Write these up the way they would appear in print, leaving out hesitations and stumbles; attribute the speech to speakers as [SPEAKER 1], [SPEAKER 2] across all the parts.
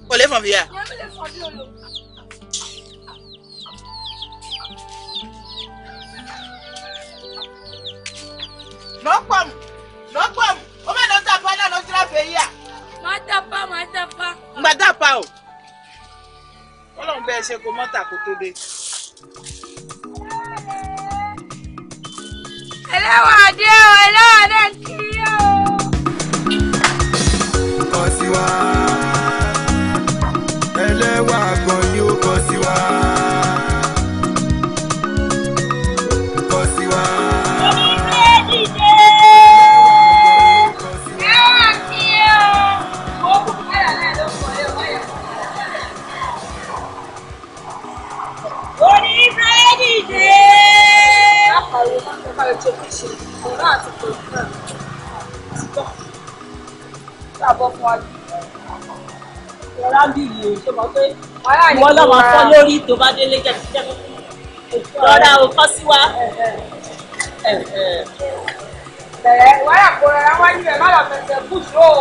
[SPEAKER 1] Kò lè fọ̀n fi yà. Nọ́pọ̀mù nọ́pọ̀mù ó bẹ́ẹ̀ lọ tàpá náà ló tíra fẹ́ yà.
[SPEAKER 2] Má tàpá má tàpá.
[SPEAKER 1] Ngbà tàpá o. Ọlọ́run bẹ́ẹ̀ ṣe kó mọ́tà kó tó dé.
[SPEAKER 2] Ẹlẹ́wà dé o, ẹlẹ́wà dé ń kiri o.
[SPEAKER 3] Kọ sí wa, ẹlẹ́wà gan ni ó kọ sí wa. Kọ sí wa.
[SPEAKER 2] Oníbírẹ́dì dé. Ẹlẹ́wà kiri o. Ó kú kẹ́lá náà ló kọ̀ ẹ́ wáyà. Oníbírẹ́dì dé.
[SPEAKER 4] Ìwọ lọ máa fọ́ lórí tó bá délé jẹ́ lọ́ra ò kọ́ sí wa.
[SPEAKER 2] Bẹ̀rẹ̀ wáyà kó rọra wájú ẹ̀ má lọ fẹsẹ̀ kùsù o.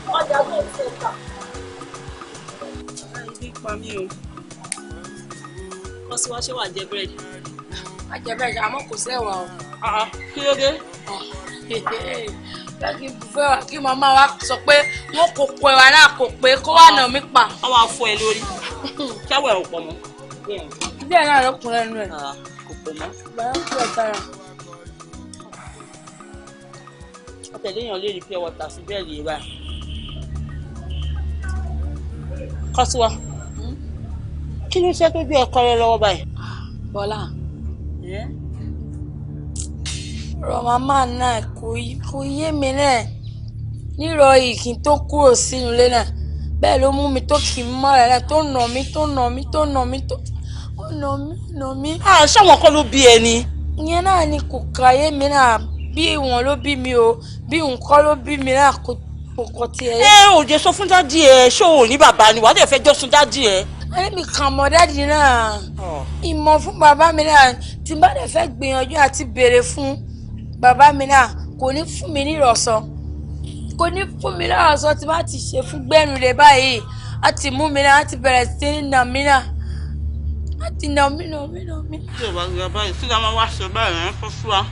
[SPEAKER 4] Ọjà tó ń ṣe ta.
[SPEAKER 5] Ibi pa mí o.
[SPEAKER 4] Kọ́ sí wa ṣé wàá jẹ búrẹ́dì?
[SPEAKER 2] Má jẹ bẹ́ẹ̀ àmọ́ kò sẹ́wà o.
[SPEAKER 4] Kí ló dé?
[SPEAKER 2] Fẹ́ kí n fẹ́ wá kí màmá wa sọ pé wọ́n kò kọ ẹ̀wà náà kò pé kó wà nà mí pa.
[SPEAKER 4] Wọ́n máa fọ́ ẹ lórí. Ṣáwọ̀ ẹ̀ ò pọ̀ mọ́.
[SPEAKER 2] Díẹ̀ náà ló kún lẹ́nu ẹ̀.
[SPEAKER 4] Kò pọ̀ mọ́.
[SPEAKER 2] Bàbá ń pọ̀ tara.
[SPEAKER 4] Ọ̀tẹ̀lẹ̀ èèyàn lè rí pure water sí bẹ́ẹ̀ lè rà. Kọ́ sí wa. Kí ló ṣe tó bí ẹ̀kọ́ rẹ lọ́wọ́ báyìí?
[SPEAKER 2] Bọ́lá. Ọ̀rọ̀ màmá náà kò yé mi náà. Nírọ̀ yìí kí n tó kúrò sínú ilé náà. Bẹ́ẹ̀ ló mú mi tó kì í mọ́ra náà tó nà mí tó nà mí tó nà mí tó nà mí nà mí.
[SPEAKER 4] Ṣáwọn kọ́ ló bí ẹ ni?
[SPEAKER 2] Ìyẹn náà ni kò kàyé mi náà, bí ìwọ̀n ló bí mi o, bí nǹkan ló bí mi náà kò kò tiẹ̀.
[SPEAKER 4] Ẹ ò jẹ́ sọ fún dádì ẹ, ṣé o ò ní bàbá ni? Wàá dẹ̀ fẹ́ jọ́ sun dádì ẹ.
[SPEAKER 2] Ẹni mi kàn mọ́ dádì náà, ìmọ̀ fún bàbá mi náà, tí n bá dẹ̀ fẹ́ gbìyànjú àti béèrè fún bàbá mi náà, kò ní fún mi ní ìrọ̀sọ. Kò ní fún mi lọ́rọ̀sọ tí bá ti ṣe fún gbẹ́nu lè báyìí, á ti mú mi náà, á ti bẹ̀rẹ̀ sí ní nà mí náà. Á ti nà mí nà mí nà mí.
[SPEAKER 4] Tí o bá gba báyìí, kí la máa wá ṣe báyìí rẹ̀ fún fún wa?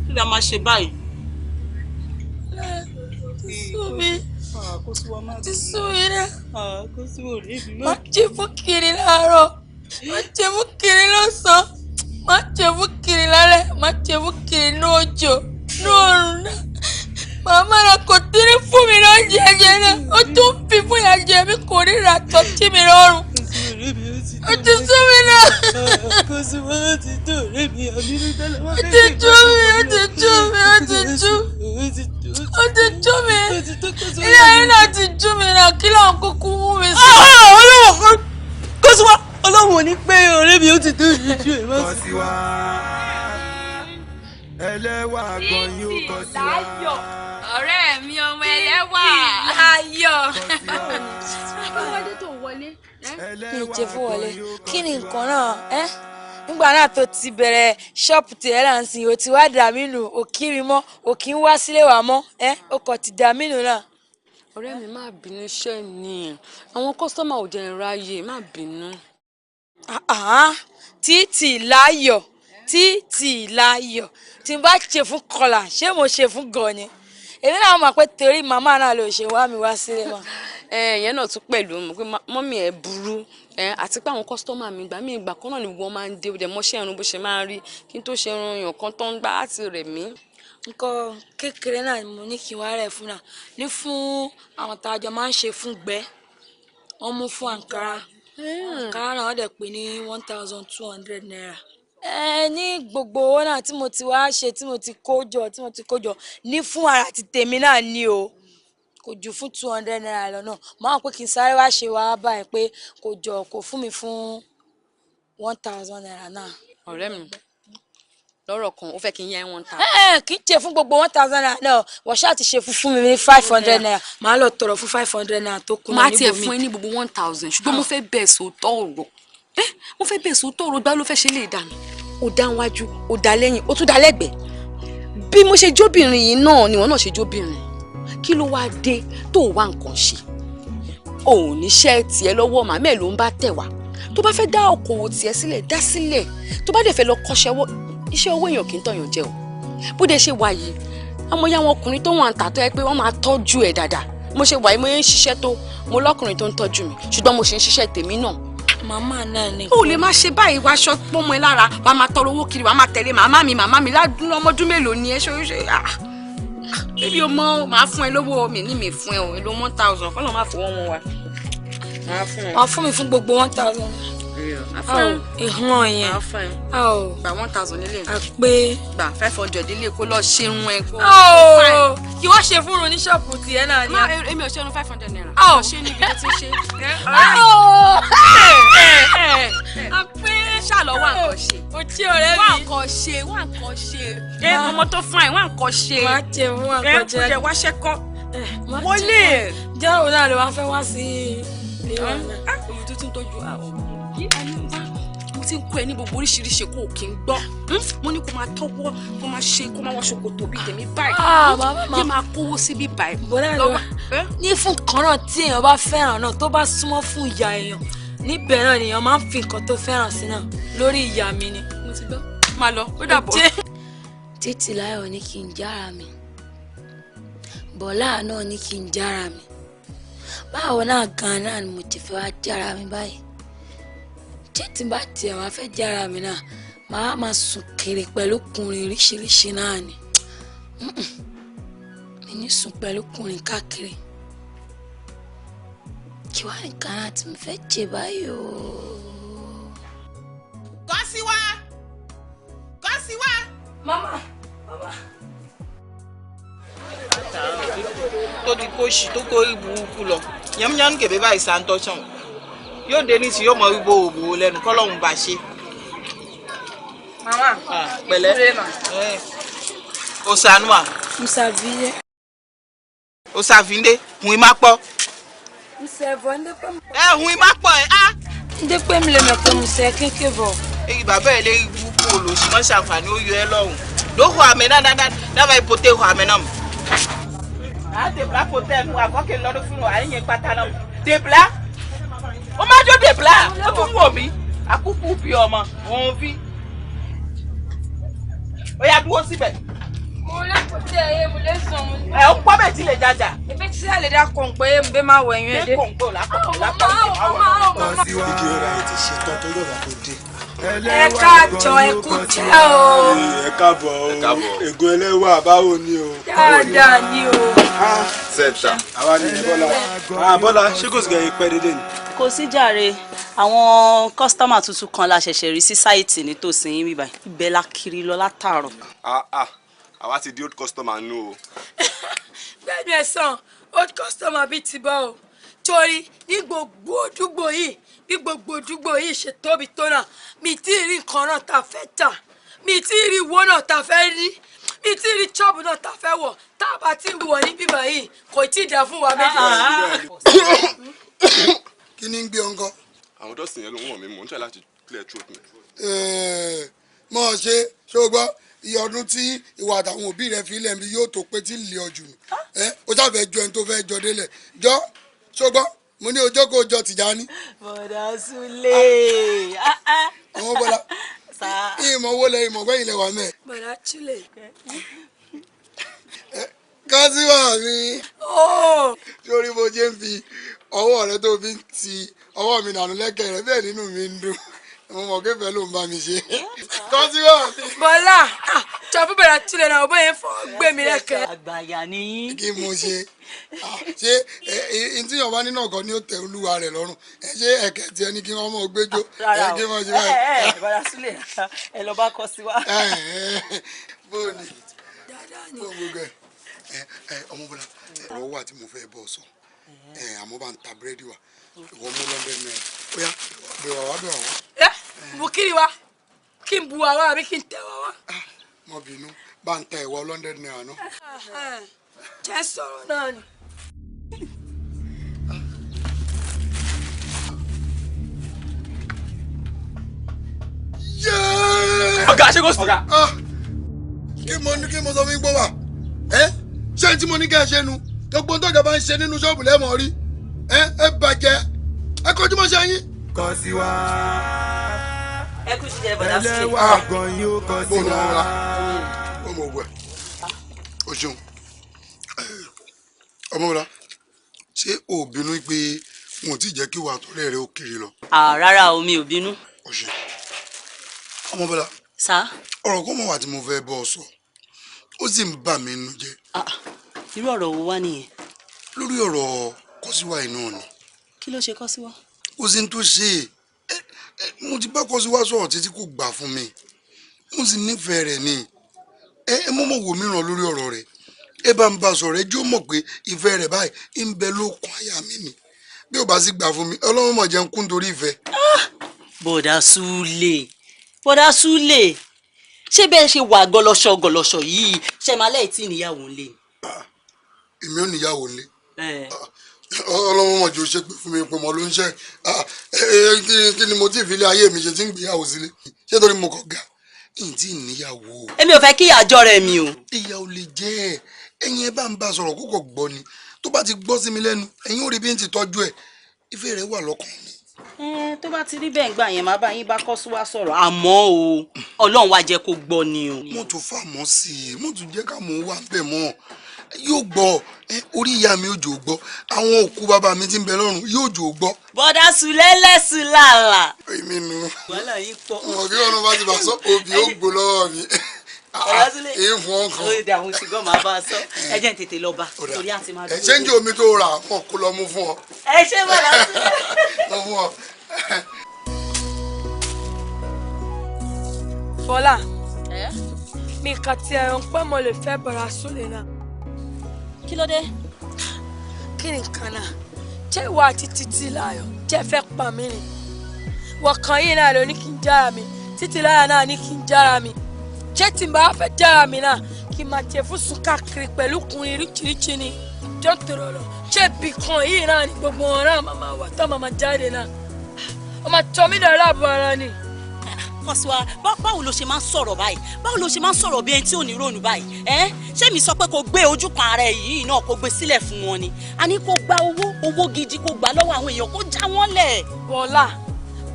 [SPEAKER 4] Kí la máa ṣe báyìí?
[SPEAKER 2] Ti sú mi. Ti sú mi náà. Má jẹ fún kiri láàárọ̀, má jẹ fún kiri lọ́sàn-án, má jẹ fún kiri lálẹ́, má jẹ fún kiri ní òjò, ní òrùn náà. Màmá rẹ̀ kò tírí fún mi lóúnjẹ jẹ náà, ó tún fi fún ìyá jẹ mi kò ríra tọ́tí mi lọ́rùn. Ó ti sú mi náà. Ó ti sú mi, ó ti sú mi, ó ti sú. Ó ti sú mi. Ilé ayé náà ti sú mi náà, kí ló ń kúkú mú mi sí.
[SPEAKER 5] Ọlọ́run kó sí wa, Ọlọ́run ò ní pé ọ̀rẹ́ mi ó ti tó ìjú ẹ̀
[SPEAKER 3] Kọ sí wa, ẹlẹ́wà gan ni ó kọ sí wa.
[SPEAKER 2] Ọ̀rẹ́ mi ọmọ ẹlẹ́wà. Láyọ̀.
[SPEAKER 6] Akọ́wádé tó wọlé.
[SPEAKER 2] Mi ò jẹ́ fún wọlé. Kí ni nǹkan náà? Ẹ́ nígbà náà tó ti bẹ̀rẹ̀ ṣọ́ọ̀pù tí ẹ̀ là ń sìn, o ti wá dà mí nù, ò kí mi mọ́, ò kí ń wá sílé wa mọ́, ẹ́ o kò ti dà mí nù náà.
[SPEAKER 6] Ọ̀rẹ́ mi má bínú iṣẹ́ ni. Àwọn kọ́sítọ́mà ò jẹ́ ráyè, má bínú.
[SPEAKER 2] Títì láyọ̀, títì láyọ̀. Tí n bá ṣe fún kọlà, ṣé mo ṣe fún gan ni? Èmi náà mọ̀ pé torí màmá náà ló ṣe wá mi wá sílé wa.
[SPEAKER 6] Ìyẹn náà tún pẹ̀lú mọ̀ pé mọ́mì ẹ̀ burú àti pé àwọn kọ́sítọ́mà mi ìgbà míì ìgbà kan náà ni gbogbo wọn máa ń dé, ó dẹ̀ mọ́ṣẹ́ irun bó ṣe máa ń rí kí n tó ṣe irun èèyàn kan tó ń gbá láti rẹ̀ mí.
[SPEAKER 2] Nǹkan kékeré náà ni mo ní kí n wá rẹ̀ fún náà ní fún àwọn tá a jọ máa ń ṣe fún gbẹ́, wọ́n mú fún àǹkárá. Àǹkárá náà wọ́n dẹ̀ pè ní 1,200 naira. Ẹ ní gbogbo owó náà tí mo ti wá ṣe, tí mo ti kó jọ, tí mo ti kó jọ ní fún ara ti tèmi náà ni o. Kò jù fún 200 naira lọ náà. Máa pé kí n sáré wá ṣe wá báyìí pé kò jọ kò fún mi fún 1000 naira náà.
[SPEAKER 6] Ọ̀rẹ́ mi, lọ́rọ̀ kan, ó fẹ́ kí n yá ẹ 1000.
[SPEAKER 2] Kì í ṣe fún gbogbo 1000 naira náà, wọ́n ṣáà ti ṣe fún mi ní 500 naira, màá lọ tọrọ fún 500 naira tó kù náà
[SPEAKER 6] Máa
[SPEAKER 2] níbòmí.
[SPEAKER 6] tiẹ̀ fún ẹ ní gbogbo 1000, ṣùgbọ́n mo fẹ́ bẹ́ẹ̀ sòótọ́ ọ̀rọ̀. Mo fẹ́ bẹ́ẹ̀ sòótọ́ ọ̀rọ̀, gbá ló fẹ́ ṣe lè dànù. Ó dá wájú, ó dá lẹ́yìn, ó tún dá lẹ́gbẹ̀ẹ́. Bí mo ṣe jóbìnrin yìí náà ni wọ́n náà ṣe jóbìnrin. Kí ló wá dé tó wá nǹkan ṣe? O ò níṣẹ́ tiẹ̀ lọ́wọ́, màmá ẹ̀ ló ń bá tẹ̀ wá. Tó bá fẹ́ dá okòwò tiẹ̀ sílẹ̀, dá sílẹ̀. Tó bá dẹ̀ fẹ́ lọ kọ́ṣẹ́ wọ́, iṣẹ́ owó èèyàn kì í tọ̀yàn jẹ o. Bó dẹ̀ ṣe wà yìí, àmọ́ ya àwọn ọkùnrin tó wà ń tà tó yẹ pé wọ́n máa tọ́jú ẹ̀ dáadáa. Mo ṣe wà yìí, mo ń ṣiṣẹ́ tó, mo lọ́kùnrin tó ń tọ́jú mi, ṣùgbọ́n mo ṣe ń ṣiṣẹ́ tèmi náà.
[SPEAKER 2] Màmá náà ni.
[SPEAKER 6] O lè má ṣe báyìí, wá aṣọ pọ́nmọ́ ẹ lára, wàá máa tọrọ owó kiri, wàá máa tẹ̀lé màmá mi, màmá mi ládùn. Ọmọdún mélòó ni ẹ? Ṣe ṣe bíbí o mọ, màá fún ẹ lówó mi ní mi fún ẹ o, èlò 1000 kọ́ ló máa fọwọ́ wọn wá. Màá fún ẹ.
[SPEAKER 2] Wàá fún mi fún gbogbo 1000.
[SPEAKER 6] Màá fún ẹ.
[SPEAKER 2] Ìhàn yẹn.
[SPEAKER 6] Màá fún ẹ. Gba 1000 nílé.
[SPEAKER 2] Àpé.
[SPEAKER 6] Gba 500 nílé kó lọ ṣerun ẹ kó.
[SPEAKER 2] Kí wọ́n ṣe fún un ní ṣọ́ọ̀pù tiẹ̀ náà ni.
[SPEAKER 6] Má èmi ò ṣe irun 500 naira. Ò ṣe níbi tó ti ṣe.
[SPEAKER 2] Àpé.
[SPEAKER 6] Ṣàlọ́ wá nǹkan ṣe.
[SPEAKER 2] O tí ọ̀rẹ́ mi.
[SPEAKER 6] Wá nǹkan ṣe, wá nǹkan ṣe. Ọmọ tó fún ẹ, wá nǹkan ṣe.
[SPEAKER 2] Má jẹ wá nǹkan jẹ.
[SPEAKER 6] Ẹ kó jẹ wá ṣẹ́kọ́. Wọlé.
[SPEAKER 2] Jẹ́ òun náà ló wá fẹ́ wá sí ilé wa náà.
[SPEAKER 6] Òun tó tún tọ́jú àwọn mo ti ń kọ́ ẹ ní gbogbo oríṣiríṣi kó o kì í gbọ́. Mo ní kó máa tọ́wọ́, kó máa ṣe, kó máa wọ ṣòkòtò bíi tèmi báyìí, kí máa kówó síbí báyìí.
[SPEAKER 2] Bọ́lá ló ní fún kan náà tí èèyàn bá fẹ́ràn náà tó bá súnmọ́ fún ìyá èèyàn níbẹ̀ náà nìyẹn máa ń fi nǹkan tó fẹ́ràn sí náà lórí ìyá mi ni.
[SPEAKER 6] Mo ti gbọ́, máa lọ, ó dàbọ̀.
[SPEAKER 2] Títílayọ̀ ní kí n jára mi, Bọ́lá náà ní kí n jára mi, báwo náà gan-an náà ni mo ti fẹ́ wá jára mi báyìí? Títí bá tiẹ̀ wá fẹ́ jára mi náà, màá máa sùn kiri pẹ̀lú kùnrin oríṣiríṣi náà ni. Mi ní sùn pẹ̀lú kùnrin káàkiri. Kí wàá nìkan náà tí mo fẹ́ jẹ báyìí o.
[SPEAKER 1] Kọ́síwá! Kọ́síwá!
[SPEAKER 2] Mama! Mama!
[SPEAKER 1] Tó ti kó ṣì tó kó rí burúkú lọ, yẹmúyẹmú kèbé báyìí sáńtọ́sán yóò dé nísìnyí, yóò mọ rí bòbò lẹ́nu kọ́lọ́hún bá ṣe.
[SPEAKER 2] Mama,
[SPEAKER 1] pẹ̀lẹ́ o sànú à.
[SPEAKER 2] Musavile.
[SPEAKER 1] O sàfíndé hun imá pọ̀.
[SPEAKER 2] Musẹ̀fọ̀ ndé pé.
[SPEAKER 1] Ẹ hun imá pọ̀ ẹ á.
[SPEAKER 2] Ndé pé mi lè mọ̀ pé musẹ̀ kéèké bọ̀.
[SPEAKER 1] Èyí bàbá ẹ̀ lè rí burúkú olòṣì mọ́ ṣàǹfààní ó yọ ẹ lọ́rùn lóko àmì náà dábàá ìpòtẹ́ ìhò àmì náà. À dèbla pòtẹ́ nu àkọ́kẹ́ lọ́dún fún wa àyìn pátá náà dèbla ó má jó dèbla ó tún wò mí àkúkú bí ọmọ òun fi ó yá dúró síbẹ̀.
[SPEAKER 2] Mo lè pòtẹ́ ẹ mo lè sàn mo.
[SPEAKER 1] Ẹ ó pọ́ bẹ́ẹ̀ tí lè jaja.
[SPEAKER 2] Ebi tí a lè dá kọ̀ǹpé mo bẹ́ máa wọ̀ ẹ̀yìn ẹ̀ dé.
[SPEAKER 1] Dé kọ̀ǹpé ò lápọ̀ lápọ̀ ìdè máa wọ̀.
[SPEAKER 7] Igi ọ̀rọ̀ ayé ti ṣe tán tó yọ̀gà tó dé.
[SPEAKER 2] Ẹ káàjọ, ẹ kú jẹ́ o.
[SPEAKER 7] Ẹ káàbọ̀ o, ègún ẹlẹ́wà, báwo ni o?
[SPEAKER 2] Dáadáa ni o.
[SPEAKER 3] Sẹ́ńtà.
[SPEAKER 7] Àwa ni Bọ́lá. Bọ́lá, ṣé kò sí kẹ́ pẹ́ dédé ni?
[SPEAKER 4] Kò sí jàre, àwọn kọ́sítọ́mà tuntun kan la ṣẹ̀ṣẹ̀ rí sí sáìtì nítòsí yín bíbá, ibẹ̀ la kiri lọ látàárọ̀.
[SPEAKER 3] Àwa ti di old customer nù o.
[SPEAKER 2] Bẹ́ẹ̀ni ẹ̀ sàn, old customer bíi ti bọ́ o, torí ní gbogbo àdúgbò yìí, bí gbogbo àdúgbò yìí ṣe tóbi tó náà, mi tí ì rí nǹkan náà tá a fẹ́ tà, mi tí ì rí ìwọ náà tá a fẹ́ rí, mi tí ì rí ṣọ́ọ̀bù náà tá a fẹ́ wọ̀, tá a bá ti wọ̀ ní bíbá yìí kò tí ì dá fún wa méjì.
[SPEAKER 8] Kí ni ń gbé ọ̀ngọ́?
[SPEAKER 3] Àwọn dọ́sìn yẹn ló ń wọ̀n mí, mò ń try láti clear throat mi.
[SPEAKER 8] Mọ̀ ọ́ ṣe ṣé o gbọ́ iye ọdún tí ìwà àtàwọn òbí rẹ fi lẹ̀ ń bí yóò tó pé tí lè ọjù nù. Ó ṣàfẹ́ jọ ẹni tó fẹ́ jọ délẹ̀ jọ, ṣó gbọ́ mo ní ọjọ́ kó jọ Tìjání.
[SPEAKER 4] Bọ̀dà Súlè.
[SPEAKER 8] Àwọn Bọ́lá ìmọ̀ owó lẹ ìmọ̀ gbẹ́yìn lẹ wà mẹ́.
[SPEAKER 2] Bọ̀dà Súlè.
[SPEAKER 8] Kásíwà mi. Sórí bó ṣe ń fi ọwọ́ rẹ tó fi ń ti ọwọ́ mi nànú lẹ́kẹ̀ rẹ bẹ́ẹ̀ nínú mi ń dùn, mo mọ̀ pé fẹ́ ló ń bá mi ṣe. Kásíwà mi.
[SPEAKER 2] Bọ́lá jọ fún Bọ̀dà Súlè náà ọbọ̀ yẹn fọ́ gbé mi lẹ́kẹ̀.
[SPEAKER 4] Àgbàyà ni yín.
[SPEAKER 8] Kí mo ṣe ṣe ntí yàn bá nínú ọkọ ni ó tẹ olúwa rẹ lọ́rùn, ẹ ṣe ẹkẹ tiẹ ní kí wọn mọ gbẹjọ ẹ kí wọn ṣe báyìí.
[SPEAKER 4] Ẹ Bọ̀dà Súlè, ẹ lọ bá kọ sí wa.
[SPEAKER 8] Bóòní bóòní gbogbo ẹ. Ẹ ọmọ Bọ́lá, ọ̀rọ̀ wà tí mo fẹ́ bọ̀ sọ. Àmọ́ bá ń ta búrẹ́dì wa, ìwọ mú lọ́ndẹ̀ náírà. Ó yá, bẹ̀rẹ̀ wá bẹ̀rẹ̀ wá.
[SPEAKER 5] Ẹ bù kiri wa, kí n bu wa wá àbí kí n tẹ̀ wá wá.
[SPEAKER 8] Má bínú, bá ń ta ẹ̀wà lọ́ndẹ̀ náírà náà.
[SPEAKER 5] Jẹ́ sọ̀rọ̀ náà ni.
[SPEAKER 7] Ọ̀gá ṣé kò sí.
[SPEAKER 8] Kí mo ní kí mo sọ fún yín gbọ́ wà? Ẹ ṣé tí mo ní kẹ́ ẹ ṣe nu? Gbogbo tó ga bá ń ṣe nínú ṣọ́ọ̀bù lẹ́mọ̀ rí. Ẹ ẹ bàjẹ́. Ẹ kọjú mọ́ ṣe yín.
[SPEAKER 9] Kọ sí wa.
[SPEAKER 4] Ẹ kú jíjẹ bọ̀dá sílẹ̀.
[SPEAKER 9] Ẹlẹ́wà gan yóò kọ sí wa.
[SPEAKER 8] Bó mo wẹ̀. O ṣeun. Ọmọ Bọ́lá, ṣé o bínú pé wọn ò tí ì jẹ́ kí wàá tọ́lẹ̀ rẹ ó kiri lọ?
[SPEAKER 4] Rárá o, mi ò bínú.
[SPEAKER 8] O ṣeun. Ọmọ Bọ́lá.
[SPEAKER 4] Sá.
[SPEAKER 8] Ọ̀rọ̀ kan mọ̀ wá tí mo fẹ́ bọ́ ọ sọ, ó sì ń bà mí nínú jẹ́.
[SPEAKER 4] Irú ọ̀rọ̀ wo wá nìyẹn?
[SPEAKER 8] Lórí ọ̀rọ̀ Kọ́síwá iná ni.
[SPEAKER 4] Kí ló ṣe Kọ́síwá?
[SPEAKER 8] Kò sí ní tó ṣe é. Mo ti bá Kọ́síwá sọ̀rọ̀ títí kò gbà fún mi, mo sì nífẹ̀ẹ́ rẹ̀ ni. Ẹ mọ́ mọ́ wò mí ràn lórí ọ̀rọ̀ rẹ̀. Ẹ bá ń bá sọ̀rọ̀, ẹ jó mọ̀ pé ìfẹ́ rẹ̀ báyìí ń bẹ lókun àyà mi ni. Bí ò bá sì gbà fún mi, Ọlọ́run mọ̀ jẹun kún torí ìfẹ́.
[SPEAKER 4] Bọ̀dá Súlè, Bọ̀dá Súlè, ṣé bẹ́ẹ̀ ṣe wà gọlọṣọ gọlọṣọ yìí ṣe máa lẹ́yìn tí níyàwó ń lé?
[SPEAKER 8] Èmi ò níyàwó ń lé. Ọlọ́run mọ̀ jù ṣe pé fún mi pé mo ló ń ṣe. Kí ni mo ti fi ilé ayé mi ṣe tí ń gbéyàwó sílé? Ṣé torí mo kàn ga? Ìyìn tí níyàwó.
[SPEAKER 4] Èmi ò fẹ́ kí ìyàjọ́ rẹ̀ mi o.
[SPEAKER 8] Ìyá ò lè jẹ́ ẹ̀. Ẹ̀yin ẹ bá ń bá sọ̀rọ̀ kókò gbọ́ ni. Tó bá ti gbọ́ sí mi lẹ́nu, ẹ̀yin ò rí bí n ti tọ́jú ẹ̀. Ìfẹ́ rẹ̀ wà lọ́kàn mi.
[SPEAKER 4] Tó bá ti rí bẹ́ẹ̀ ń gbà yẹn, máa bá yín bá Kọ́síwá sọ̀rọ̀. Àmọ́ o, Ọlọ́run wá jẹ́ kó gbọ́ ni o.
[SPEAKER 8] Mo tún fà mọ́ sí i, mo tún jẹ́ ká mò ń wà bẹ́ẹ̀ mọ́. Yóò gbọ́, orí ìyá mi ò jò gbọ́, àwọn òkú bàbá mi ti ń bẹ lọ́run yóò jò gbọ́.
[SPEAKER 4] Bọ́dá Sùlẹ́lẹ̀ Sùlàlà.
[SPEAKER 8] Èmi nu.
[SPEAKER 4] Wàhálà yín pọ̀.
[SPEAKER 8] Mo kí ọ̀run bá ti bà sọ, òbí ó gbó lọ́wọ́ mi. Èyí fún ọkàn.
[SPEAKER 4] Ó dà, mo ti gbọ́, màá bá a sọ. Ẹ jẹ́ n tètè lọ bá, torí àti máa dúró.
[SPEAKER 8] Ẹ ṣé ń jẹ́ omi tó rà, wọn kò lọ mú fún ọ.
[SPEAKER 4] Ẹ ṣé bọ̀dá Súlẹ̀.
[SPEAKER 8] Mo fún ọ.
[SPEAKER 5] Fọlá, mi kà tiẹ̀ ń pẹ́ mo lè fẹ́ bọ̀dá Súlẹ̀ náà.
[SPEAKER 4] Kí ló dé?
[SPEAKER 5] Kí ni nǹkan náà? Ṣé ìwà àti títí láyọ̀ jẹ́ fẹ́ pa mí ni? Wọ̀kan yìí náà ló ní kí n jára mi, títí láyọ̀ náà ní kí n jára mi. Ṣé tí n bá fẹ́ jára mi náà kí n máa jẹ fún sùn káàkiri pẹ̀lú kùnrin ríchiríchi ni? Jọ́ tòrò lọ. Ṣé ibì kan yìí náà ni gbogbo wọn náà máa wà tó máa jáde náà? Ó máa tọ́ mí dàrú àbọ̀ ara ni.
[SPEAKER 4] Kọ́síwá, báwo ló ṣe máa ń sọ̀rọ̀ báyìí? Báwo ló ṣe máa ń sọ̀rọ̀ bí ẹni tí ò ní rònú báyìí? Ẹ́ ṣé mi sọ pé kó gbé ojú kan ara ẹ̀ yìí náà kó gbé sílẹ̀ fún wọn ni? A ní kó gba owó, owó gidi kó gbà lọ́wọ́ àwọn èèyàn kó já wọ́n lẹ̀.
[SPEAKER 5] Bọ́lá,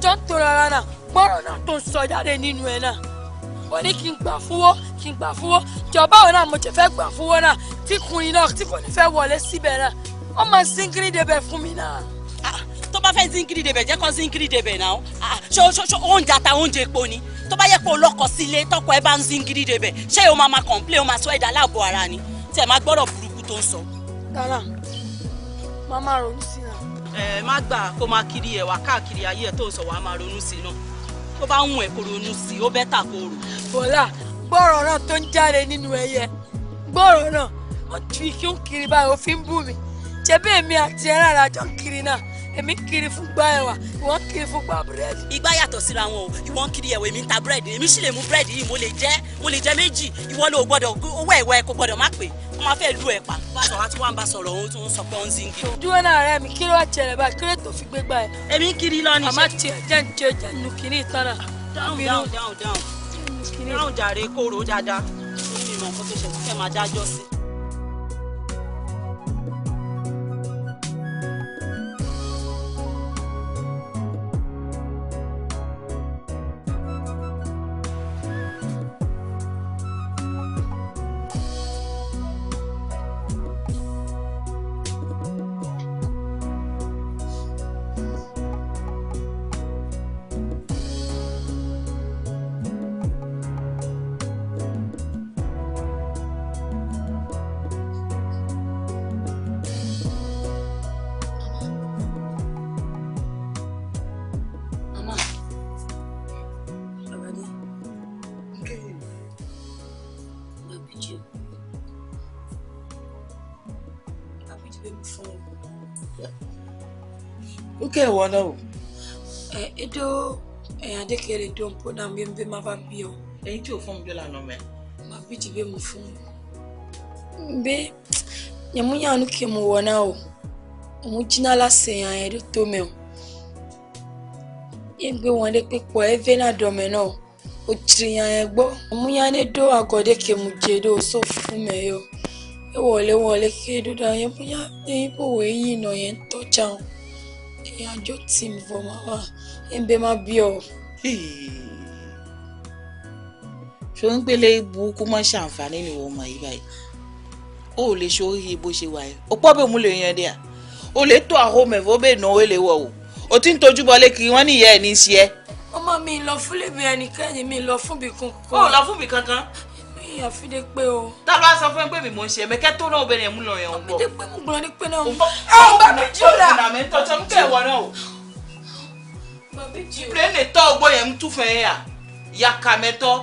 [SPEAKER 5] jọ́ ń tọrọ ara náà, gbọ́rọ̀ náà tó ń sọ jáde nínú ẹ̀ náà. Ó ní kí n gbà fúnwọ́, kí n gbà fúnwọ́. Jọba òun náà mo jẹ fẹ́ gbà fúnwọ́ náà tí kùnrin náà tí kò ní fẹ́ wọlé síbẹ̀ náà. Ó máa zingiri débẹ̀ fún mi náà.
[SPEAKER 4] Tó bá fẹ́ zingiri débẹ̀, jẹ́ kó zingiri débẹ̀ náà. Ṣé oúnjẹ ata oúnjẹ epo ni? Tó bá yẹ kó lọ́kọ sílé, tọkọ ẹ bá ń zingiri débẹ̀, ṣé o máa ma complain, o máa sọ ẹ̀dá láàbò ara ni? Tí ẹ máa gbọ́dọ̀ burúkú tó ń sọ.
[SPEAKER 5] Tara, máa máa ronú sí náà.
[SPEAKER 4] Ẹ má gbà kó máa kiri ẹ̀wà káàkiri ayé ẹ̀ tó ń sọ, wàá máa ronú sí náà. Tó bá ń wù ẹ́ kó ronú sí, ó bẹ́tà kó rò.
[SPEAKER 5] Bọ́lá, gbọ́rọ̀ náà tó ń jáde nínú ẹyẹ, gbọ́rọ̀ náà, ó fi kí ń kiri báyìí, ó fi ń bù mí. Ṣé bí èmi àti ẹ̀rọ àràjọ ń kiri náà? Èmi kiri fún gbá ẹ̀wà, ìwọ kiri fún gbá búrẹ́dì.
[SPEAKER 4] Ìgbà yàtọ̀ síra wọn o, ìwọ ń kiri ẹ̀wà, èmi ń ta búrẹ́dì, èmi sì lè mú búrẹ́dì yìí, mo lè jẹ méjì, ìwọ ló gbọ́dọ̀ owó ẹ̀wà ẹ̀ kò gbọ́dọ̀ má pè, wọ́n máa fẹ́ lu ẹ̀ pa. Bá a sọ̀rọ̀ àti wọ́n bá sọ̀rọ̀ òun tó ń sọ pé ó ń zingi.
[SPEAKER 5] Dúró náà rẹ mi, kí ló wá jẹrẹ báyìí, kí ló tó fi gbé gbá ẹ?
[SPEAKER 4] Èmi ń kiri lọ ní.
[SPEAKER 5] Àmọ́ tiẹ̀ jẹ́ ń jẹ jẹ́ nu kiri ìtàn náà.
[SPEAKER 4] Dáhùn dáhùn dáhùn dáhùn. Dáhùn jàre kóró dáadáa. Ó ní ìmọ̀ nǹkan tó ṣe tó fẹ́ máa dájọ́ sí.
[SPEAKER 5] Fún un.
[SPEAKER 1] Ó kẹ́ ìwọ náà o.
[SPEAKER 5] Ẹ edo ẹ̀yàn adékèrè dùn pọ̀ náà bí n bẹ́ máa bá bí ọ.
[SPEAKER 1] Ẹyin tí ò fún mi jọ lànà mẹ́.
[SPEAKER 5] Má bí jì bẹ́ mu fún un. Bẹ́ yàmúyànú kì í mu wọ̀ náà o. Òun jiná lásè yàn ẹ̀ tó mẹ́ o. Yé gbé wọn lé pípọ̀ ẹ fẹ́ náà dọ̀mẹ́ náà o. Òtìrì yàn ẹ̀ gbọ́. Òmúyàn dó àgọ́dé kì í mu jẹ dó so fún mẹ́ yọ. Ẹ wọlé wọlé kí dúdú yẹn bóyá ẹyin bò wé yìí nà yẹn ń tọ́jà o. Ẹ̀yìn àjọ tì mí fọ máa wà ẹ̀ ń bẹ́ máa bí ọ.
[SPEAKER 1] Ṣé ń gbélé burúkú mọ́ ṣàǹfààní ni wọ́n mọ̀ yí báyìí? O ò lè ṣe oríire bó ṣe wà yìí. O pọ́ bẹ́ẹ̀ mú lè yan dé à. O lè tó àhó mẹ̀fọ́ bẹ́ẹ̀ náwó lè wọ̀ o. O ti ń tojú bọlé kiri wọ́n ní ìyá ẹ̀ ní í ṣe ẹ́.
[SPEAKER 5] Ọmọ mi lọ fún lèmi ẹnikẹ́ni mi lọ fún mi kankan.
[SPEAKER 1] O ò lọ fún mi kankan.
[SPEAKER 5] Mi àfidé pé o.
[SPEAKER 1] Tá a bá sọ fún ẹ pé mi mò ń ṣe ẹ̀mẹ́kẹ́ tó náà obìnrin ẹ̀ mú lọ yẹn ń bọ̀.
[SPEAKER 5] Àfidé pé mo gbọ́n ní pé náà. Ẹ bá mi jù là.
[SPEAKER 1] Ọ̀nà mi ń tọ́jú ọmú kẹ́ ìwọ náà o.
[SPEAKER 5] Bàbí jù.
[SPEAKER 1] Plẹ̀ lè tọ́ ọgbọ́n yẹn ń túfẹ̀ yẹn à. Yàkà mẹ́tọ́.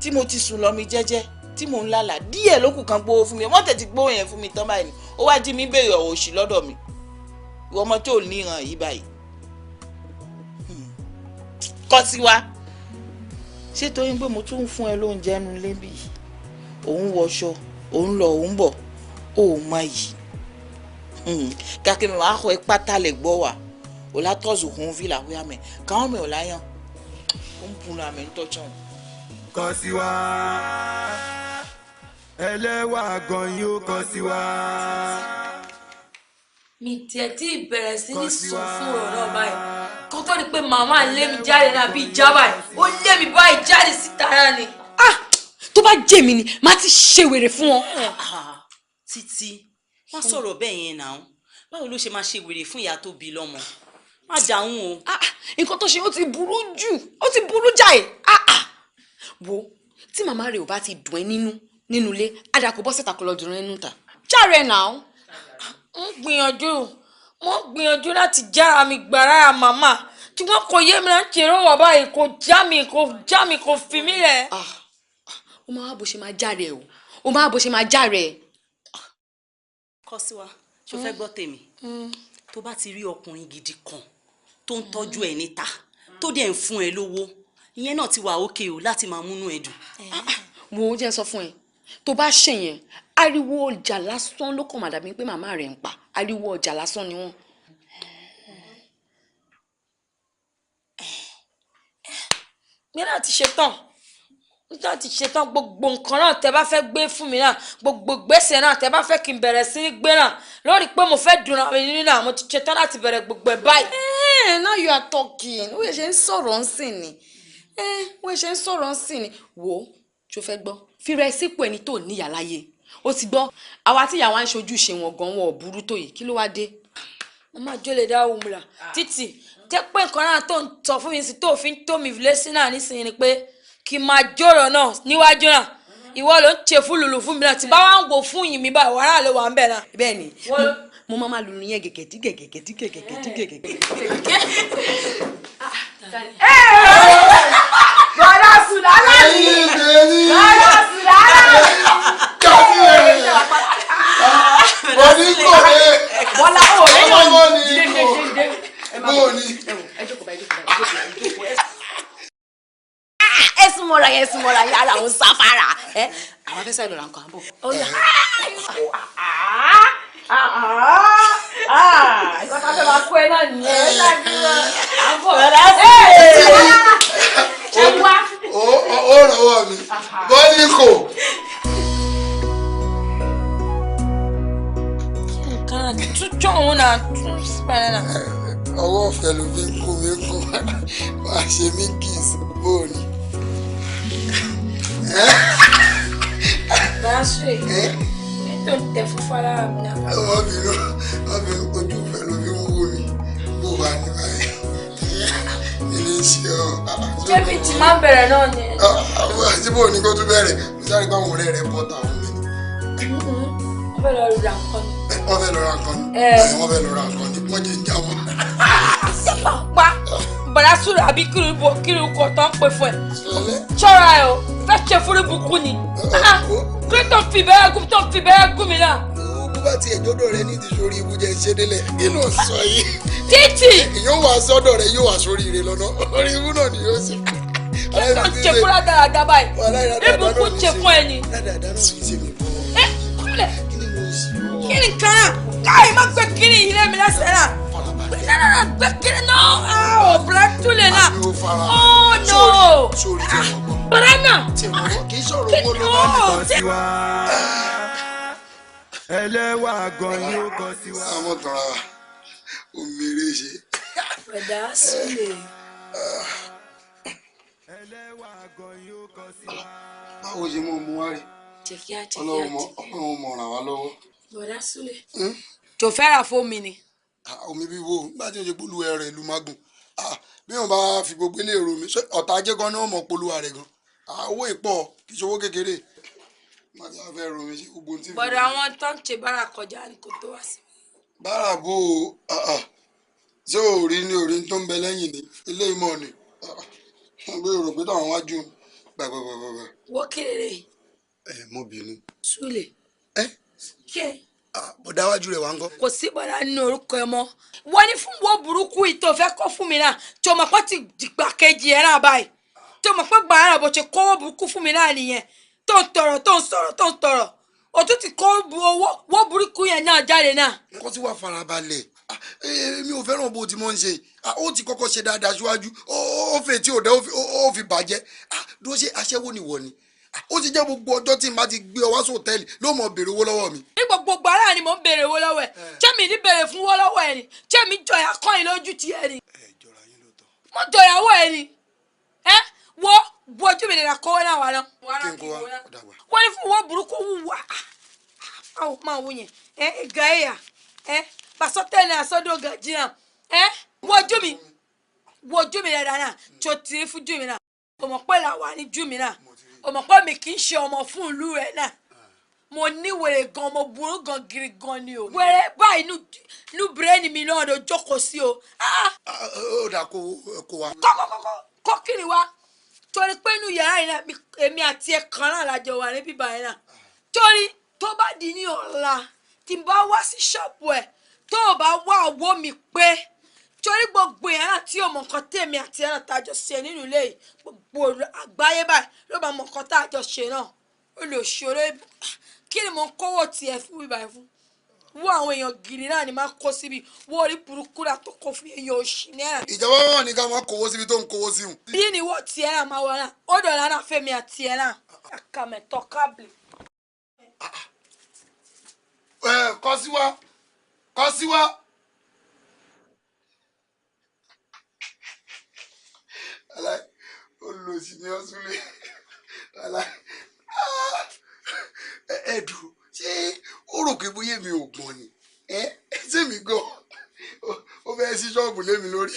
[SPEAKER 1] Tí mo ti sùn lọ mi jẹ́jẹ́ tí mò ń lálàá díẹ̀ ló kù kan gbowó fún mi wọ́n tẹ̀ ti gbowó yẹn fún mi tán báyìí ni ó wá jí mi béèrè ọ̀rọ̀ òṣì lọ́dọ̀ mi ìwọ ọmọ tó níran yìí báyìí kọ́ sí wa ṣé torí pé mo tún ń fún ẹ lóúnjẹ nu lébi òun wọṣọ òun lọ òun bọ̀ ó má yìí kàkí mi wàá kọ ẹ pátá lè gbọ́ wà ó látọ̀sùn kún fìlà wíwá mẹ́ káwọn mi ò láyàn ó ń bunu àmì ń tọ́jú wọn.
[SPEAKER 9] Kọ sí wa ẹlẹ́wà gan yóò kọ sí wa.
[SPEAKER 5] Mi tiẹ̀ tí ìbẹ̀rẹ̀ sí ní sọ fún ọ̀rọ̀ náà báyìí kó tó di pé màmá lé mi jáde náà bí ìjà báyìí ó lé mi báyìí jáde síta náà ni.
[SPEAKER 6] Tó bá jẹ́ mi ni màá ti ṣe wèrè fún wọn.
[SPEAKER 4] Títí má sọ̀rọ̀ bẹ́ẹ̀ yẹn náà báwo ló ṣe máa ṣe wèrè fún ìyá tó bí lọ́mọ má dáhùn o.
[SPEAKER 6] Nǹkan tó ṣe ó ti burú jù ó ti burú jáì. Wo tí màmá rẹ ò bá ti dùn ẹ́ nínú nínú ilé àdàkọ bọ́ síta kó lọ dùn ẹ́ nínú ta járe náà.
[SPEAKER 5] Mo ń gbìyànjú láti jára mi gbàrà màmá tí wọ́n kò yé mi náà ń ṣèrò wà báyìí kò já mi kò fi mí lẹ̀.
[SPEAKER 6] Ó máa bó ṣe máa járe o ó máa bó ṣe máa járe.
[SPEAKER 4] Kọ́síwá ṣo fẹ́ gbọ́ tèmi tó bá ti rí ọkùnrin gidi kan tó ń tọ́jú ẹ̀ níta tó dẹ̀ ń fún ẹ lówó ìyẹn náà ti wà ókè o láti máa múnú ẹ dùn.
[SPEAKER 6] Wo jẹ́ sọ fún ẹ tó bá ṣe yẹn ariwo ọjà lásán ló kàn má dàbí pé màmá rẹ̀ ń pa ariwo ọjà lásán ni wọ́n.
[SPEAKER 5] Mi náà ti ṣetán mi náà ti ṣetán gbogbo nǹkan náà tẹ bá fẹ́ gbé fún mi náà gbogbo gbèsè náà tẹ bá fẹ́ kí n bẹ̀rẹ̀ sí ní gbé náà lórí pé mo fẹ́ dùn àwọn ènìyàn náà mo ti ṣetán láti bẹ̀rẹ̀ gbogbo ẹ̀ báyìí.
[SPEAKER 6] Now you are talking ó yẹ ṣe ń sọ̀rọ̀ ń sìn ni wọ́n ṣe ń sọ̀rọ̀ ń sìn ni wò ó ṣó fẹ́ gbọ́ fira ẹ sípò ẹni tó níyà láyé ó ti gbọ́ àwa tí ìyàwó à ń ṣojú ṣe wọn gan wọn ò burú tó yìí kí ló wá dé.
[SPEAKER 5] Màmá jó lè dá ohun là títì jẹ́ pé nǹkan náà tó ń sọ fún mi sí tó fi ń tó mi lésì náà nísìnyí ni pé kí n máa jòrò náà níwájú náà ìwọ ló ń ṣe fún lùlù fún mi náà tí bá wà ń wò fún yìí mi báyìí wàhálà ló wà ń bẹ̀ náà.
[SPEAKER 6] Bẹ́ẹ̀ ni mo máa lùlù yẹn gẹ̀gẹ̀ tí gẹ̀gẹ̀ tí gẹ̀gẹ̀ tí gẹ̀gẹ̀.
[SPEAKER 1] Bọ̀dá Sùlálà ni Bọ̀dá Sùlálà ni.
[SPEAKER 6] Bọ́lá ò lè yàn
[SPEAKER 8] ní.
[SPEAKER 6] Ẹ súnmọ́ra yẹn súnmọ́ra yẹn ara òun sáfárà. Àwọn afẹ́sẹ̀ lọ́ra nǹkan àbọ̀.
[SPEAKER 5] Ìkọ́ tá a fẹ́ máa kó ẹ náà nìyẹn. Àbọ̀ ṣé wá.
[SPEAKER 8] Ó rọwọ́ mi bọ́ọ̀lì kò.
[SPEAKER 5] Túnjọ́ òun náà tún sípàdé náà.
[SPEAKER 8] Ọwọ́ ọ̀fẹ́ ló fi ń kún mi kún wàá ṣe mí kiss bóòní.
[SPEAKER 5] Bàṣẹ ètò ìtẹ̀ fúnfún alára mi náà.
[SPEAKER 8] Wọ́n bínú wọ́n fi ojú ìfẹ́ ló fi ń wò mí bó wà ní báyìí. Ilé iṣẹ́ ọ.
[SPEAKER 5] Jẹ́bi tí máa ń bẹ̀rẹ̀ náà ni.
[SPEAKER 8] Àti bóòní kó tún bẹ̀rẹ̀ mo sáré bá àwọn ọ̀rẹ́ rẹ̀ bọ́ tàwọn mi ni.
[SPEAKER 5] Wọ́n fẹ́ lọ ra nǹkan ni.
[SPEAKER 8] Wọ́n fẹ́ lọ ra nǹkan ni. Wọ́n fẹ́ lọ ra nǹkan ni wọ́n jẹ́ ń já wọn.
[SPEAKER 5] Sábà pa bàrà sùrù àbí kiri kò tán pè fún ẹ. Ṣọ́ra ẹ o. Fẹ́ ṣe fúrúbùkún ni. Kí tó fi bẹ́ẹ̀ gún tó fi bẹ́ẹ̀ gún mi náà.
[SPEAKER 8] Bó bá tiẹ̀ jọ́dọ̀ rẹ ní ti sórí ibú jẹ́ ṣé délẹ̀ kí ló sọ yìí.
[SPEAKER 5] Títì.
[SPEAKER 8] Yóò wá sọ́dọ̀ rẹ yóò wá sórí ire lọ́nà orí ibú náà ni yóò ṣe.
[SPEAKER 5] Kí tó ń ṣe fúra dáadáa báyìí. Ibùkún ṣe fún ẹ ni.
[SPEAKER 8] Dáadáa náà ní ṣe mi bọ́.
[SPEAKER 5] Ẹ kúlẹ̀. Kí ni kan náà? Káyọ̀ má gbé kiri ilé mi lẹ́sẹ̀ náà. Náà gbé kiri náà. Ọ̀ bùrẹ́ túlẹ̀ náà. Oh no. Bùrẹ́ náà.
[SPEAKER 8] Kì í sọ̀rọ̀ owó ló bá mi
[SPEAKER 9] kọ sí wa. Ẹlẹ́wà gan yóò kọ sí wa.
[SPEAKER 8] Àwọn tọ́ra wa, omi eré ṣe.
[SPEAKER 5] Bọ̀dá Súlè.
[SPEAKER 9] Ẹlẹ́wà gan yóò kọ sí wa.
[SPEAKER 8] Báwo ṣe mú un wá rí? Ọlọ́run mọ̀ ràn wá lọ́wọ́.
[SPEAKER 5] Bọ̀dá Súlè. Jò fẹ́ ra fún mi ni.
[SPEAKER 8] Omi bí wo, nígbà tí o ṣe polú ẹrẹ̀ ìlú Magun. Bí wọn bá fi gbogbo ilé èrò mi, ọ̀tá ajé gan ni wọ́n mọ̀ polúwa rẹ̀ gan. Owó ìpọ̀ kì í ṣe owó kékeré. Má ti fẹ́ ro mi sí gbogbo tí.
[SPEAKER 5] Bọ̀dọ̀ àwọn tó ń ṣe bára kọjá ni kò tó wá sí.
[SPEAKER 8] Bára bó o, ṣé òrí ni òrí tó ń bẹ lẹ́yìn ni ilé ìmọ̀ ni. Bí o rò pé táwọn wájú gbàgbàgbàgbà.
[SPEAKER 5] Wọ́n kéré.
[SPEAKER 8] Ẹ mọ bínú.
[SPEAKER 5] Súlè.
[SPEAKER 8] Ẹ.
[SPEAKER 5] Kẹ́.
[SPEAKER 8] Bọ̀dá wájú rẹ̀ wá ń kọ́.
[SPEAKER 5] Kò sí bọ̀dá nínú orúkọ ẹ mọ́. Wọ́n ní fún wo burúkú yìí tó fẹ́ kọ́ fún mi náà tí o mọ̀ pé ti dìgbà kejì ẹ̀ náà báyìí. Tí o mọ̀ pé gbàrà bó ṣe kówó burúkú fún mi náà nìyẹn. Tó ń tọrọ tó ń sọ̀rọ̀ tó ń tọrọ. O tún ti kó owó burúkú yẹn náà jáde náà.
[SPEAKER 8] Nǹkan tí wàá farabalẹ̀. Èmi ò fẹ́ràn bó ti mọ̀ ń ṣe. Ó ti kọ́kọ́ ṣe dáadáa síwájú. Ó fẹ́ tí ò dẹ́ ó fi bàjẹ́. Dúró ṣe aṣẹ́wó ni wọ̀ ni. Ó ti jẹ́ gbogbo ọjọ́ tí n bá ti gbé ọ wá sí hòtẹ́ẹ̀lì ló mọ̀ béèrè owó lọ́wọ́ mi.
[SPEAKER 5] Ní gbogbo gbàrà ni mò ń béèrè owó lọ́wọ́ ẹ̀. Ṣé mi ní béèrè fún owó lọ́wọ́ ẹ̀ ni? Ṣé mi jọyà kọ́ ẹ lójú ti ẹ ni?
[SPEAKER 8] Ẹ jọra yín lóòótọ́.
[SPEAKER 5] Mo jọyàwó ẹ ni. Ẹ wo bu ojú mi nira kówó náà wà náà.
[SPEAKER 8] Kí n kó wa ọ̀dà wa.
[SPEAKER 5] Wọ́n ní fún owó burúkú wù wá. Àwọn máa wù yẹn. Ẹ ìgà ẹ̀yà. Ẹ pàṣọ tẹ́lẹ̀ àsọdọ̀ gàjìnà. Ẹ wo ojú mi. Wo ojú mi rẹ̀ dáná. Tó tiri fún jù mí náà. Òmò pẹ́ là wà ní jù mí náà. Ọmọ pé mi kì í ṣe ọmọ fún ìlú rẹ náà. Mo ní wèrè gan, mo burú gan gidi gan ni o. Wèrè báyìí inú bírèèni mi náà ló jókòó sí o.
[SPEAKER 8] Ó dà kó wa.
[SPEAKER 5] Kọ́kọ́kọ́kọ́ kó kiri wa. Torí pé inú yàrá yìí náà èmi àti ẹ kan náà lájọ wà níbí báyìí náà. Torí tó bá di ní ọ̀la tí n bá wá sí ṣọ́ọ̀bù ẹ̀ tó o bá wá owó mi pé torí gbogbo èèyàn náà tí o mọ nǹkan tèmi àti ẹ̀ náà tá a jọ ṣe nínú ilé yìí gbogbo àgbáyé báyìí ló máa mọ nǹkan tá a jọ ṣe náà ó lè ṣòro kí ni mò ń kówó tiẹ̀ fún bíbá yìí fún wo àwọn èèyàn gidi náà ni máa kó síbi wo orí burúkú náà tó kó fún èèyàn òṣì náà.
[SPEAKER 8] Ìjọba wọn ní ká máa kówó síbi tó ń kówó sí wọn.
[SPEAKER 5] Bí ni wọ́n tiẹ̀ náà máa wọ náà ó dọ̀la náà fẹ́mi àti ẹ̀ náà àkàmẹ̀tọ̀ kábìlì.
[SPEAKER 8] Ẹ kọ sí wa kọ sí wa. Aláì olùsí ni ọsùnlé aláì ẹdùn ṣé ó rò pé bóyá mi ò gbọ́n ni ṣé mi gan ó fẹ́ sí ṣọ́ọ̀bù lé mi lórí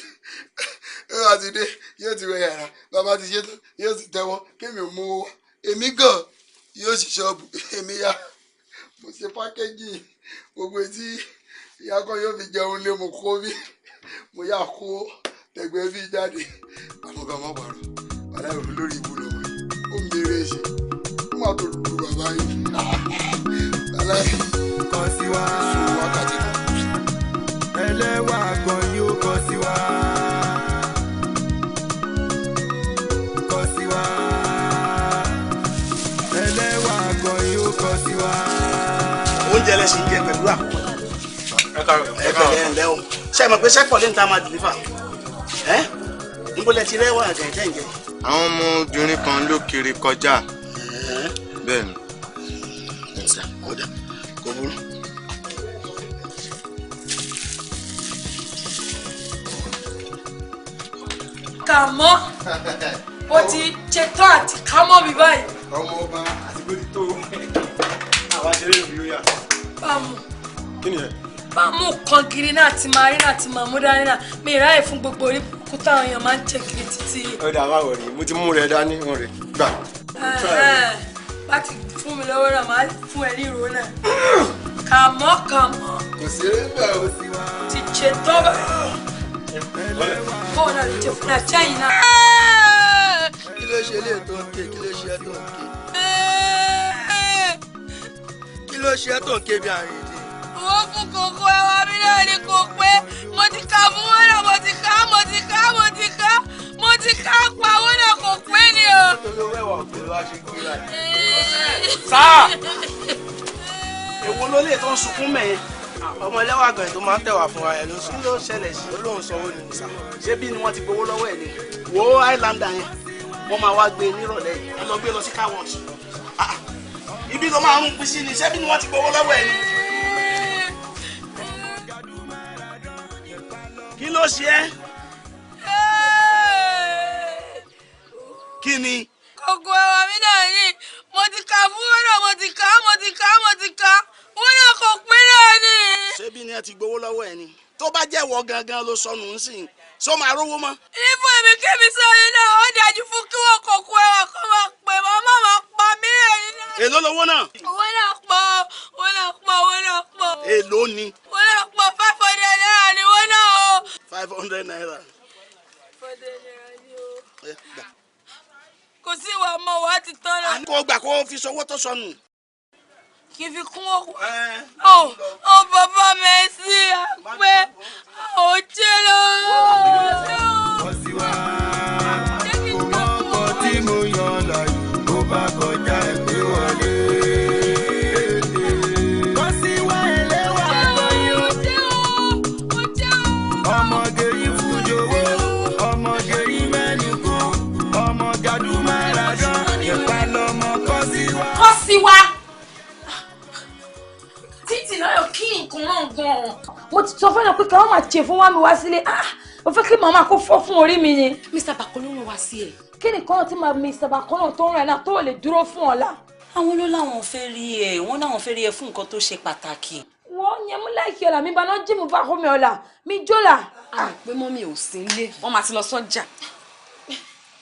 [SPEAKER 8] ó bá ti dé yóò ti wẹ yàrá bàbá ti ṣe tán yóò ti tẹ́wọ́ kémi ò mú owó wá èmi gan yóò sì ṣọ́ọ̀bù èmi yá mo ṣe pákéjì gbogbo etí ìyá kan yóò fi jẹun lé mo kó bí mo yà kó tẹ̀gbẹ́ bí jáde àwọn kan má parọ́ aláìwò lórí ibú lọ́wọ́ yìí ó ń béèrè ṣe ó má tó lu bàbá yìí aláì
[SPEAKER 9] kọ sí wa.
[SPEAKER 8] Sùn wákàtí kan.
[SPEAKER 9] Ẹlẹ́wà gan yóò kọ sí wa. Kọ sí wa. Ẹlẹ́wà gan yóò kọ sí wa.
[SPEAKER 1] Oúnjẹ lẹ́sìn jẹ pẹ̀lú àkókò. Ẹ pẹ̀lẹ́ ẹ̀ ǹlẹ́ o. Ṣé ẹ mọ̀ pé sẹ́pọ̀ lè ń ta máa dìlífà? Ẹ́ níbo lẹ ti rẹ́wà àgàntẹ́ ń jẹ?
[SPEAKER 3] Àwọn ọmọbìnrin kan ló kiri kọjá. Bẹ́ẹ̀ ni.
[SPEAKER 8] Kódà kò burú.
[SPEAKER 5] Kàmọ́ o ti ṣetán àti kámọ́ mi báyìí.
[SPEAKER 7] Ọmọ ọba àti bó ti tó àwa ṣeré òbí ó yà.
[SPEAKER 5] Bámu.
[SPEAKER 7] Kí ni ẹ?
[SPEAKER 5] Bámu kan kiri náà ti máa rí náà ti máa mú dání náà mi ráyè fún gbogbo orí burúkú táwọn èèyàn máa ń ṣe kiri títí.
[SPEAKER 7] Ó dà wá wọ̀rí mo ti mú rẹ dání wọn rè gbà.
[SPEAKER 5] Bá ti fún mi lọ́wọ́ náà máa fún ẹ ní ìró náà. Kàmọ́ kàmọ́.
[SPEAKER 8] Kò sí eré bẹ́ẹ̀ o.
[SPEAKER 5] Ti ṣetán báyìí. Bóun náà lè ṣe fún ẹ sẹ́yìn náà.
[SPEAKER 9] Ló ṣe lè tó ń ké? Kí ló ṣe tó ń ké? Kí ló ṣe tó ń ké bí àrùn ìdí?
[SPEAKER 2] Wọ́n fún kòkó ẹwà mi náà ni kò pé. Mo ti ka fún wọn náà, mo ti ká, mo ti ká, mo ti ká, mo ti ká pa owó náà kò pé ni o.
[SPEAKER 9] Nítorí owó ẹ̀wà òkè ló wá ṣe gbé báyìí.
[SPEAKER 1] Sáà èwo ló lè tó ń sunkún mẹ́yẹn?
[SPEAKER 9] Ọmọ ẹlẹ́wà gan tó máa ń tẹ̀wà fún wa ẹ̀ ló sùn.
[SPEAKER 1] Kí ló ṣẹlẹ̀ sí?
[SPEAKER 9] Ó lóun sanwó ni sà.
[SPEAKER 1] Ṣé bí ni wọ́n ti gbowó lọ́wọ́ ẹ̀ ni? Wo Highlander yẹn, wọ́n máa wá gbé e nírọ̀lẹ́ yìí. Ẹ lọ gbé lọ sí car wash. Ibi ló máa ń pín sí ni, ṣé bí ni wọ́n ti gbowó lọ́wọ́ ẹ̀ ni? Kí ló ṣe ẹ́? Kí ni?
[SPEAKER 2] Kòkó ẹwà mi náà ni mo ti kà fún wọn náà, mo ti kà, mo ti kà, mo ti kà, wọn náà kò pín náà ni.
[SPEAKER 1] Ṣé bí ni ẹ ti gbowó lọ́wọ́ ẹ ni? Tó bá jẹ́wọ́ gangan ló sọnù ń sìn, ṣó máa rówó mọ́?
[SPEAKER 2] Níbo èmi kémi sọ̀rọ̀ náà, ó dájú fún kí wọ́n kòkó ẹwà kó máa pè mọ́, má máa pa mí rẹ̀ nínú.
[SPEAKER 1] Èló lowó náà?
[SPEAKER 2] Owó náà pọ̀, owó náà pọ̀, owó náà pọ̀.
[SPEAKER 1] Èló ni?
[SPEAKER 2] Owó náà pọ̀, 500 naira ni owó náà o.
[SPEAKER 1] 500 naira.
[SPEAKER 2] 500 naira ni o. Kò sí ìwà ọmọ wa ti tán lọ.
[SPEAKER 1] À ń kó gbà kó fi sọwọ́ tó sọnù.
[SPEAKER 2] Kì í fi kún òkú. Ó bàbá mi sí àpẹ òjé lọ.
[SPEAKER 9] Ọkọ̀ tí mo yan láyò ó bá kọjá ẹgbẹ́ wọlé. Kọ́síwá ẹlẹ́wà lọ́yún. Ọmọge yìí fújowó, ọmọge yìí mẹ́nu kú, ọmọ gàdúmọ̀ràdán, ìpa lọmọ Kọ́síwá.
[SPEAKER 2] Kọ́síwá. Títí náà kí nǹkan náà gan-an. Mo ti sọ fẹ́ràn pé kí wọ́n máa ṣe fún wa mi wá sílé. Mo fẹ́ kí màmá kó fọ́ fún orí mi ni.
[SPEAKER 6] Mr. Bakolo rán wa sí ẹ.
[SPEAKER 2] Kí ni kan tí Mr. Bakolo tó ń rìn náà tó lè dúró fún ọ̀la?
[SPEAKER 4] Àwọn ló láwọn fẹ́ rí ẹ, wọ́n láwọn fẹ́ rí ẹ fún nǹkan tó ṣe pàtàkì.
[SPEAKER 2] Wọ́n yẹn mú láìkí ọ̀la mi bá náà jí mu bá kó mi ọ̀la mi jọ́la.
[SPEAKER 6] A pé mọ́mí ò sí nílé, wọ́n máa ti lọ sọ́jà.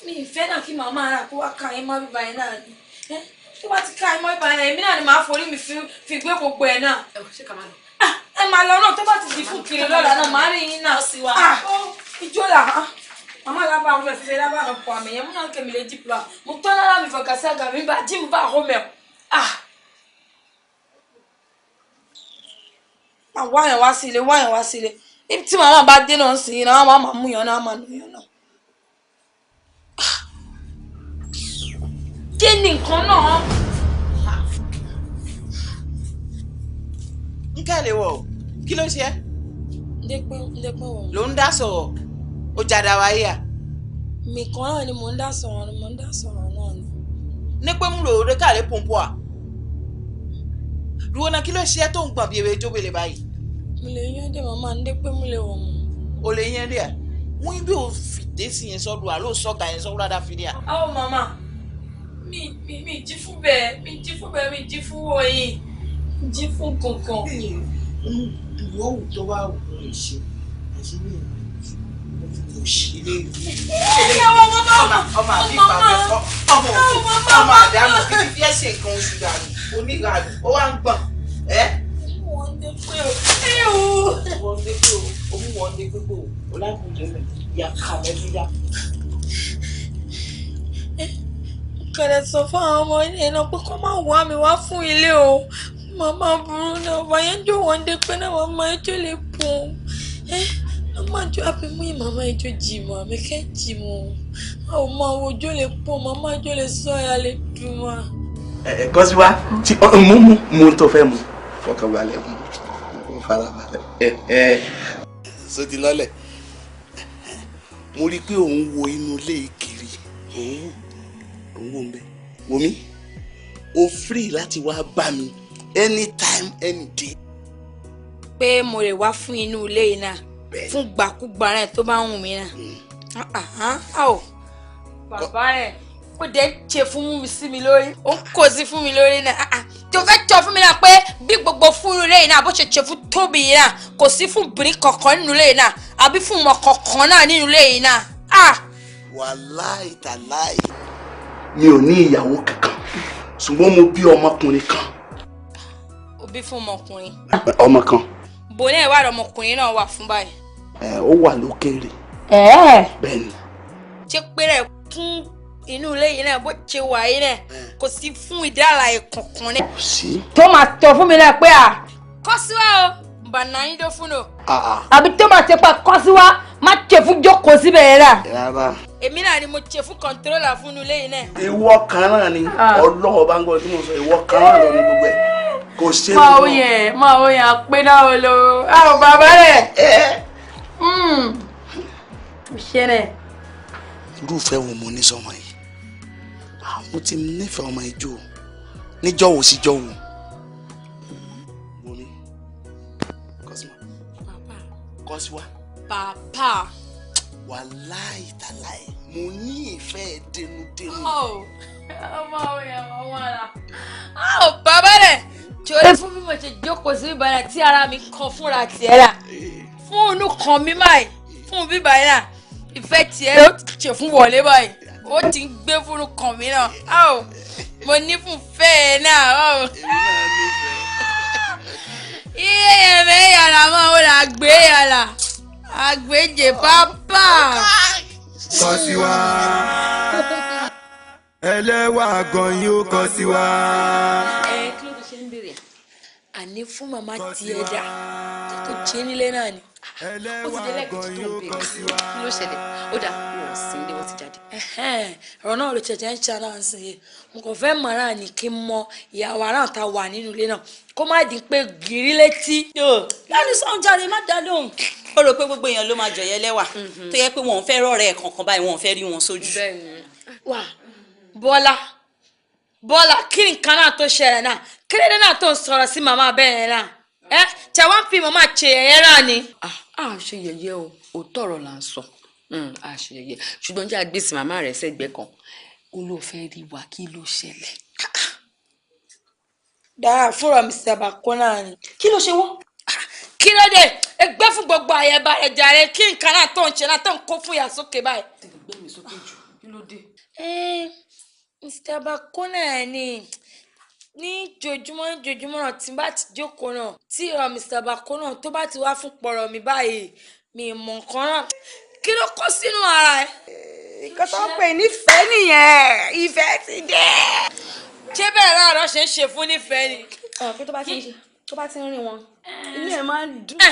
[SPEAKER 2] Mi ìfẹ́ náà kí màmá ara kó wá ka ẹ mọ́ bíbá yẹn náà ni. Tó bá ti ká ẹ mọ́ bíbá yẹn, èmi náà ni màá forí mi fi gbé gbogbo ẹ̀ náà.
[SPEAKER 6] Ẹ ṣé ká máa lọ.
[SPEAKER 2] Ẹ máa lọ náà tó bá ti di fún kiri lọ́la náà màá rí yín náà. Ìjọ́la màmá lábàá àwọn ẹ̀fẹ̀ lábàá àwọn ọ̀pọ̀ àmì yẹn mú náà kẹ́mi lè jí pula. Mo tọ́ lára mi fọkà sí àgà mi bá jí mi bá àhó mẹ́. Wáyàn wá sí ilé, wáyàn wá sí ilé. Ibi tí màmá bá dé náà sí yín náà, wọ́n máa mú yàn náà, máa nù yàn náà. Kí ni nǹkan náà?
[SPEAKER 1] Nkẹ́ lè wọ̀, kí ló ṣe ẹ́?
[SPEAKER 2] Ndépé wọ̀.
[SPEAKER 1] Ló ń dá sọ̀rọ̀, ó jàdá wáyé à.
[SPEAKER 2] Mi kan náà ni mò ń dá sọ̀rọ̀, mò ń dá sọ̀rọ̀ náà ni.
[SPEAKER 1] Nípé mú lòó rékà lé pòǹpò à. Dúró náà, kí ló ṣe ẹ́ tó ń gbọ̀n bí ewé jóbele báyìí?
[SPEAKER 2] Mo lè yán dé màmá, ndépé mú lè wọ̀ mọ́.
[SPEAKER 1] O lè yán dé à? Wọ́n bí o fìdé sí yẹn sọ́dọ̀ à ló sọ́gà yẹn sọ́dọ̀ àdá fìdí à.
[SPEAKER 2] Àwọn màmá, mi jí fún bẹ́ẹ̀, mi jí fún bẹ́ẹ̀, mi jí fún wọ̀nyí, jí fún kankan.
[SPEAKER 1] Ìwọ wù tó bá wù lè ṣe àṣírí òṣèré. Ọmọ àbí ìpàdé ọmọ ọmọ àdánù kí ti fi ẹsẹ̀ kan oṣù dànù oníranù ó wá ń gbọ̀n ẹ́.
[SPEAKER 2] Wọ́n dé pé o.
[SPEAKER 1] Wọ́n dé pé o, òun wọ́n dé pé o, ọlágùnjẹ́ rẹ̀ yà kà mẹ́bí yá.
[SPEAKER 2] Kẹ̀lẹ́ sọ fún àwọn ọmọ ilé náà pé kó má wá mi wá fún ilé o. Màmá burú náà wáyé ń jò wọ́n dé pé náà màmá ẹjọ́ lè bùn. Màmá jọ àbí mú màmá ẹjọ́ jì mọ́ àmì kẹ́ jì mọ́. A ò máa wo ojú lè pọ̀ màmá ẹjọ́ lè sọ ẹ̀yà lè dùn mọ́.
[SPEAKER 1] Ẹ Kọ́síwá tí mú mú mú tó fẹ́ mu fọkànbalẹ̀ mu farabalẹ̀ ẹ ẹ so ti lọ́lẹ̀. Mo rí i pé òun wo inú ilé kiri, òun wò ń bẹ. Wò mí, o free láti wá bá mi anytime any day.
[SPEAKER 2] Pé mo lè wá fún inú ilé yìí náà fún gbàkúgbà rẹ̀ tó bá wù mí náà. Bàbá rẹ̀ ó dẹ̀ ṣe fún mi sí mi lórí, ó ń kó sí fún mi lórí náà. Tó fẹ́ jọ fún mi náà pé bí gbogbo fún inú ilé yìí náà bó ṣe ṣe fún tóbi yìí náà kò sí fún obìnrin kankan nínú ilé yìí náà àbí fún ọmọ kankan náà nínú ilé yìí náà.
[SPEAKER 1] Wàláì tàláì mi ò ní ìyàwó kankan ṣùgbọ́n mo bí ọmọkùnrin kan.
[SPEAKER 2] O bí fún ọmọkùnrin.
[SPEAKER 1] Ọmọ kan.
[SPEAKER 2] Bò ní ìwádìí ọmọkùnrin náà wà fún báyìí.
[SPEAKER 1] Ẹ ó wà lókèrè. Bẹ́ẹ̀ni.
[SPEAKER 2] Ṣé pé rẹ̀ kún
[SPEAKER 5] Inú ilé yìí náà bó ṣe wà yìí náà kò sí fún ìdálàyé kankan náà.
[SPEAKER 10] Kò sí.
[SPEAKER 5] Tó máa tọ̀ fún mi náà pé à kọ́síwá o bàná yín tó fún o. Àbí tó máa ṣe pa kọ́síwá má ṣe fún jókòó síbẹ̀ yẹn náà.
[SPEAKER 10] Rárá.
[SPEAKER 5] Èmi náà ni mo ṣe fún kọ̀ǹtírólà fún inú ilé yìí náà.
[SPEAKER 10] Ìwọ kan náà ni Ọlọ́run bá ń gbọ́ tí mo sọ, ìwọ kan náà lọ ní gbogbo ẹ̀. Kò ṣe é.
[SPEAKER 5] Máa ó yẹn, máa ó yẹn, àpé náà ó lò ó. Àwọn bàbá rẹ̀. Ṣé rẹ̀?
[SPEAKER 10] Irúfẹ́ wo mo ní sọmọ yìí? Mo ti nífẹ̀ẹ́ ọmọ ijó níjọ́ wo síjọ́ wo. Bomi Kọ́síwá. Kọ́síwá.
[SPEAKER 5] Bàbá.
[SPEAKER 10] Wàláì tàláì, mo ní ìfẹ́ dénúdénú.
[SPEAKER 5] Ọmọ òye ọmọ ara. Bàbá rẹ̀ jọ̀ọ́ fún bí mo ṣe jókòó sí bíbá tí ara mi kan fúnra tiẹ̀ rà fún inú kan mi báyìí fún bíbá yìí rà ìfẹ́ tiẹ̀ ó ti ṣe fún wọlé báyìí ó ti ń gbé fún inú kan mi náà mo ní fún fẹ́ ẹ náà. Iye yẹn mẹ́ yàrá máa wọ́n là gbé yàrá àgbéjè pápá.
[SPEAKER 9] Kọ́síwá ẹlẹ́wà gan yóò kọ́síwá.
[SPEAKER 6] Ẹ kí ló tó ṣe ń béèrè?
[SPEAKER 5] Àní fún màmá tiẹ̀ dà kó jẹ́ nílé náà ni.
[SPEAKER 6] Ó ti dé lẹ́ẹ̀kejì tó ń béèrè kí ló ṣẹlẹ̀? Ó dà wọ́n sí ilé, wọ́n ti jáde.
[SPEAKER 5] Ọ̀rọ̀ náà ló ṣẹ̀ṣẹ̀ ń ṣe náà sí i. Mo kàn fẹ́ mọ̀ náà ni kí n mọ ìyàwó ará ta wà nínú ilé náà kó má di pé gírí létí.
[SPEAKER 4] Lẹ́nu sọ̀hún jáde, má dá lóhùn. Ó rò pé gbogbo èèyàn ló máa jọ̀yẹ́ lẹ́wà tó yẹ pé wọn ò fẹ́ rọ̀rẹ́ kankan báyìí, wọn ò fẹ́ rí wọn sójú.
[SPEAKER 5] Wà Bọ́lá, Bọ́lá, kí nǹkan náà tó ṣẹlẹ̀ náà? Kí lóde náà tó ń sọ̀rọ̀ sí màmá bẹ́ẹ̀ náà? Ẹ ṣe wá ń fi màmá ṣe yẹ̀yẹ́ náà ni.
[SPEAKER 6] A ṣe yẹ̀yẹ́ o, òótọ́ ọ̀rọ̀ là ń sọ, a ṣe yẹ̀yẹ́, ṣùgbọ́n jẹ́ àgbèsì màmá rẹ̀ sẹ́gbẹ̀ẹ́ kan ó ló fẹ́ rí wa, kí ló ṣẹlẹ̀?
[SPEAKER 5] Dára fúnra mi sábà kó náà ni.
[SPEAKER 4] Kí ló ṣe wọ́n?
[SPEAKER 5] Kí ló dé? Ẹgbẹ́ fún gbogbo àyẹ̀bá rẹ̀ jàre, kí nǹkan náà tó ń ṣe náà tó ń kó fún ìyá sókè báyìí.
[SPEAKER 6] Gbé mi sókè jù, kí ló dé?
[SPEAKER 5] Mr. Bakona ni ní jojúmọ́ ní jojúmọ́ náà tí n bá ti jókòó náà tí ìrọ̀ Mr. Bakona tó bá ti wá fún pọ̀rọ̀ mi báyìí, mi mọ̀ nǹkan náà kí ló kó sínú ara ẹ̀.
[SPEAKER 1] Nǹkan tó ń pè nífẹ̀ẹ́ nìyẹn, ìfẹ́ ti dé.
[SPEAKER 5] Ṣé bẹ́ẹ̀ náà lọ ṣe ń ṣe fún nífẹ̀ẹ́ ni.
[SPEAKER 6] Pé tó bá ti ń ṣe, tó bá ti ń rí wọn, inú ẹ̀ máa ń dùn.
[SPEAKER 1] Ó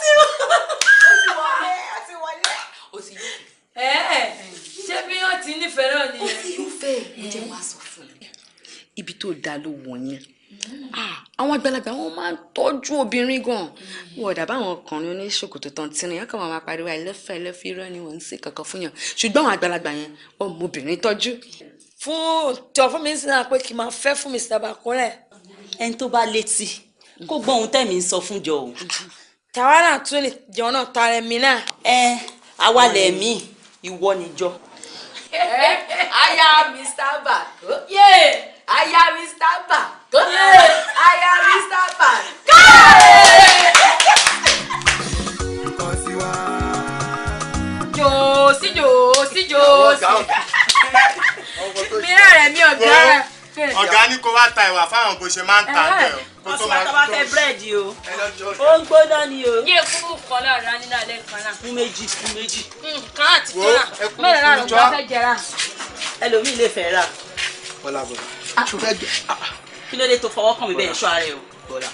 [SPEAKER 1] ti wọlé, ó ti wọlé.
[SPEAKER 6] Ó ti yóò.
[SPEAKER 5] Ṣé bí wọ́n ti nífẹ̀ẹ́ náà nìyẹn?
[SPEAKER 6] Ó ti yóò fẹ́ ẹ̀ jẹ́ wàá sọ fún mi. Ibi tó dáa ló wọ̀ yẹn. Àwọn àgbàlagbà wọn máa ń tọ́jú obìnrin gan. Wọ́n dàbá àwọn ọkùnrin oníṣòkòtò tán tí ni wọ́n kàn máa pariwo àìlẹ́fẹ́ ẹlẹ́fẹ́, irọ́ ni wọ́n ń ṣe kankan fún yàn. Ṣùgbọ́n àwọn àgbàlagbà yẹn wọ́n mọ obìnrin tọ́jú.
[SPEAKER 5] Fún jọ fún mi sinna pé kì í máa fẹ́ fún Mr. Bakuna.
[SPEAKER 4] Ẹni tó bá létí kó gbọ́ ohun tẹ̀mí ń sọ fún jọ o.
[SPEAKER 5] Tàwa náà tún lè jẹun náà tara mi náà.
[SPEAKER 4] Ẹ àwa lẹ̀mí ìwọ níjọ.
[SPEAKER 2] Aya Mr. Bako. Aya Mr. Bako. Aya Mr. Bako.
[SPEAKER 5] Jòsí jòsí jòsí. Mi náà rẹ̀ mi ọ̀gá rẹ̀.
[SPEAKER 3] Ọ̀gá ní kó wá ta ìwà fáwọn bó ṣe máa ń ta bẹ́ẹ̀ o. Kó tó máa
[SPEAKER 4] tó bá fẹ́ búrẹ́dì o, ó ń gbóná ni o.
[SPEAKER 5] Yé kúrú kan náà rà nínú alẹ́ kan náà.
[SPEAKER 4] Fún méjì, fún méjì.
[SPEAKER 5] Kan àti tó náà mẹ́rin náà ló ń bá fẹ́ jẹra.
[SPEAKER 4] Ẹlòmíì lè fẹ́ rà.
[SPEAKER 10] Bọ́lá, Bọ́lá.
[SPEAKER 4] Kí ló dé tó fọwọ́ kàn mí bẹ́ẹ̀? Ṣọ́ ara ẹ o.
[SPEAKER 10] Bọ́lá,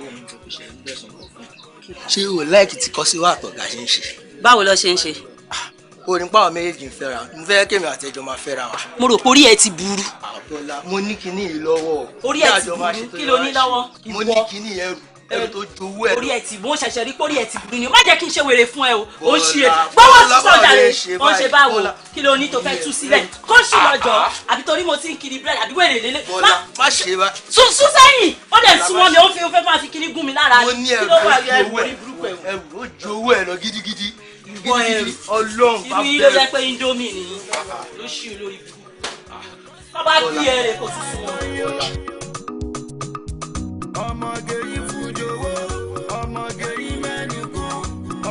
[SPEAKER 10] ohun tó fi ṣe ń gbẹ̀sán kan fún un. Ṣé o láìkì tí Kọ́síwá àtọ̀gá ṣe ń ṣe?
[SPEAKER 4] Báwo lọ ṣe ń ṣe?
[SPEAKER 10] O ní pàwọn méjèèjì ń fẹ́ra, mo fẹ́ kémi àtẹjọ máa fẹ́ra wa.
[SPEAKER 4] Mo rò pé orí ẹ ti burú.
[SPEAKER 10] Àbọ̀lá, mo ní kinní yìí lọ́wọ́.
[SPEAKER 4] Orí ẹ ti burú, kí ló ní lọ́wọ́?
[SPEAKER 10] Mo ní kinní ẹrù, ẹrù tó jowó ẹ lọ.
[SPEAKER 4] Orí ẹ ti mo ṣẹ̀ṣẹ̀ rí pé orí ẹ ti burú ni, má jẹ́ kí n ṣe wèrè fún ẹ o. Ó ń ṣe gbọ́wọ́ sísọ jàre, ó ń ṣe báwo? Kí ló ní tó fẹ́ tú sílẹ̀? Kó sì lọ́jọ́ àbí torí mo ti ń kiri búrẹ́dì àbí wèrè lélẹ̀.
[SPEAKER 10] Bọ́lá, má ṣe bá.
[SPEAKER 4] Sún sẹ́yìn, ó dẹ̀ sún wọn mi, ó fẹ́ máa fi kiri gún mi lára.
[SPEAKER 10] Mo ní ẹrù tó jowó ẹ lọ gidigidi.
[SPEAKER 4] Ìwọ ẹrù
[SPEAKER 10] Ọlọ́run bá
[SPEAKER 4] irú yìí ló jẹ́ pé indomie nìyí ló ṣì lórí burúkú. Kọ́ bá bí ẹrẹ̀ kò tún sún wọn.
[SPEAKER 9] Ọmọge yìí fújowó, ọmọge yìí mẹ́nu kú,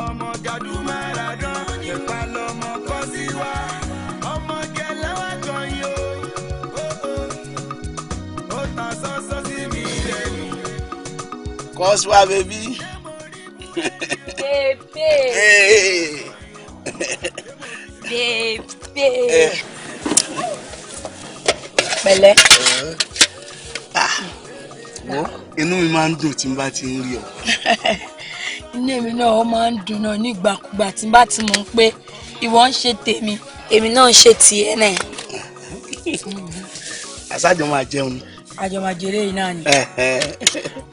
[SPEAKER 9] ọmọ gàdúmọ̀ràdán, ìpa lọmọ kọ́ sí wa, ọmọge lẹ́wà kan yóò, ó ta sọ́sọ́ sí mi lẹ́nu.
[SPEAKER 10] Kọ́síwá bébí.
[SPEAKER 5] Bébé.
[SPEAKER 10] Hey.
[SPEAKER 2] Bébè. Pẹ̀lẹ́.
[SPEAKER 10] Inú mi máa ń dùn tí n bá ti ń rí ọ.
[SPEAKER 2] Inú èmi náà ó máa ń dùn náà nígbàkúgbà tí n bá ti mọ̀ pé ìwọ ń ṣe tèmi, èmi náà ń ṣe tiẹ̀ náà.
[SPEAKER 10] Àṣàjọ máa jẹun ni.
[SPEAKER 2] Àjọ máa jèrè yìí náà ni.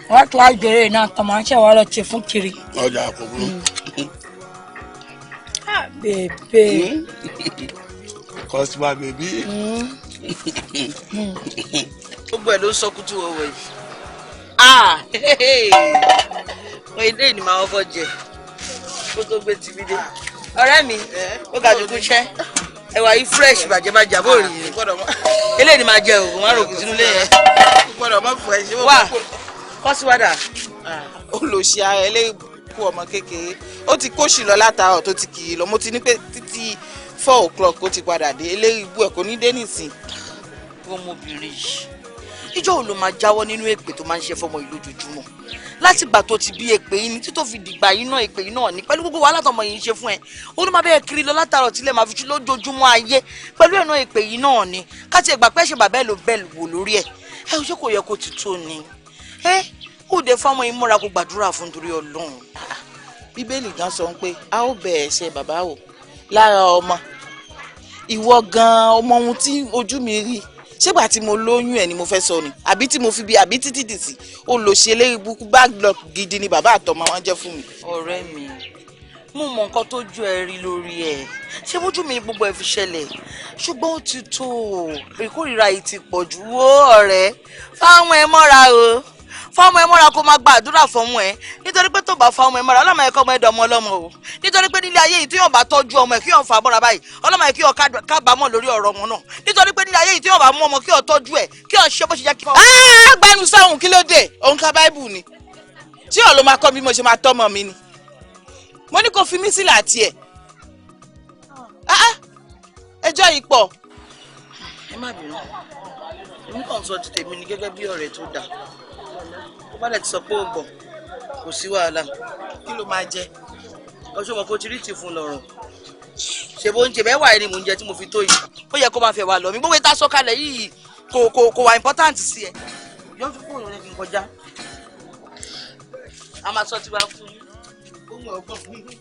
[SPEAKER 2] Wọ́n tún á jèrè yìí náà tán máa ń ṣẹ̀wá lọ ṣe fún kiri.
[SPEAKER 10] Ọjà kò burú.
[SPEAKER 2] Bèbè.
[SPEAKER 10] Kọ́síwá bèbí.
[SPEAKER 1] Gbogbo ẹ̀ ló ń sọ kútú ọwọ́ yìí. Wọ́n ilé ìní máa wọ́kọ́ jẹ kó tó gbé tìbí dé. Ọ̀rẹ́ mi, ó ga jù kú iṣẹ́. Ẹ̀wà yìí fresh bàjẹ́bàjẹ́ àbó rí i. Eléyìí ni máa jẹ òògùn máa rògùn sínú ilé yẹn. Wà kọ́síwádà.
[SPEAKER 11] Olùsí ara eléyìí kú ọmọ kékeré. Ó ti kóṣì lọ látàárọ̀ tó ti kì í lọ. Mo ti ní pé títí 4 o'clock ó ti padà dé. Eléyìí bú ẹ̀ kò ní dé nísìn.
[SPEAKER 1] Ọmọbìnrin yìí, ìjọ́ wo ló máa jáwọ́ nínú èpè tó máa ń ṣe fọmọ yìí lójoojúmọ́? Láti ìgbà tó ti bí èpè yìí ni títò fi dìgbà yìí náà èpè yìí náà ni pẹ̀lú gbogbo wàhálà tọmọ yìí ń ṣe fún ẹ. Ó ló máa bẹ́ẹ̀ kiri lọ látàárọ̀ tílẹ̀ máa fi ṣú lójoojúmọ́ ayé pẹ̀lú ẹ̀nà èpè yìí náà ni. Káti ẹ̀gbà pẹ́ ṣe bàbá ẹ̀ ló bẹ́ẹ̀ wò lórí ẹ̀. Ẹ ò ṣe kò yẹ kó ti tó ni. Ẹ kò dé fáwọn yìí múra kó gbàdúrà fún torí Ọlọ́run.
[SPEAKER 11] Bíbélì gan sọ pé a ó bẹ ẹ̀ṣẹ̀ bàbá wò lára ọmọ. Ìwọ gan ọmọ ohun tí ojú mi rí. Ṣégbà tí mo lóyún ẹ ni mo fẹ́ sọ ni àbí tí mo fi bí àbí títí dìsí ó lò ṣe lérí burúkú bad luck gidi ni bàbá àtọmọ wọn jẹ́ fún mi.
[SPEAKER 1] Ọ̀rẹ́ mi, mo mọ nǹkan tó ju ẹ rí lórí ẹ, ṣé bójú mi gbogbo ẹ fi ṣẹlẹ̀, ṣùgbọ́n ó ti tó ìkórìíra yìí ti pọ̀ jù. Ó ọ̀rẹ́, fáwọn ẹ mọ́ra o, fáwọn ẹ mọ́ra kó máa gba àdúrà fọmọ ẹ, nítorí pé tó bá fáwọn ẹ mọ́ra ọlọ́mọ ẹ kọ́ ọmọ ẹ dọmọ ọlọ́mọ o, nítorí pé nílé ayé yìí tí yóò bá tọ́jú ọmọ ẹ kí yóò fà mọ́ra báyìí, ọlọ́mọ ẹ kí yóò kábàámọ̀ lórí ọ̀rọ̀ ọmọ náà, nítorí pé nílé ayé yìí tí yóò bá mú ọmọ kí yóò tọ́jú ẹ kí yóò ṣe bó ṣe jẹ́ kí.
[SPEAKER 11] Agbẹnu sọ̀hún kí ló dé? Òun ka báíbù ni tí ò ló máa kọ́ bí mo ṣe máa tọ́mọ mi ni. Mo ní kó fi mí sílẹ̀ àti ẹ̀. Ẹjọ́ yìí pọ̀.
[SPEAKER 1] Ẹ má bínú, èmi kàn ń sọ ti tèmi ni gẹ́gẹ́ bí ọ̀rẹ́ tó dáa. Ó bá dẹ̀ ti sọ pé ó gbọ̀n, kò sí wàhálà.
[SPEAKER 11] Kí ló máa jẹ?
[SPEAKER 1] Ọṣọ́ mọ̀ kó ti rí tì fún lọ́rọ̀. Ṣèbó oúnjẹ mẹ́wàá ni mò ń jẹ tí mo fi tó yìí. Ó yẹ kó máa fẹ́ wà lọ mi. Gbogbo ìta sọ́kalẹ̀ yìí kò wà important sí ẹ. Yọ fi fóònù rẹ kí n kọjá. A máa sọ tiwa fún yín.
[SPEAKER 11] Ohun ọgbọ́n fún yín.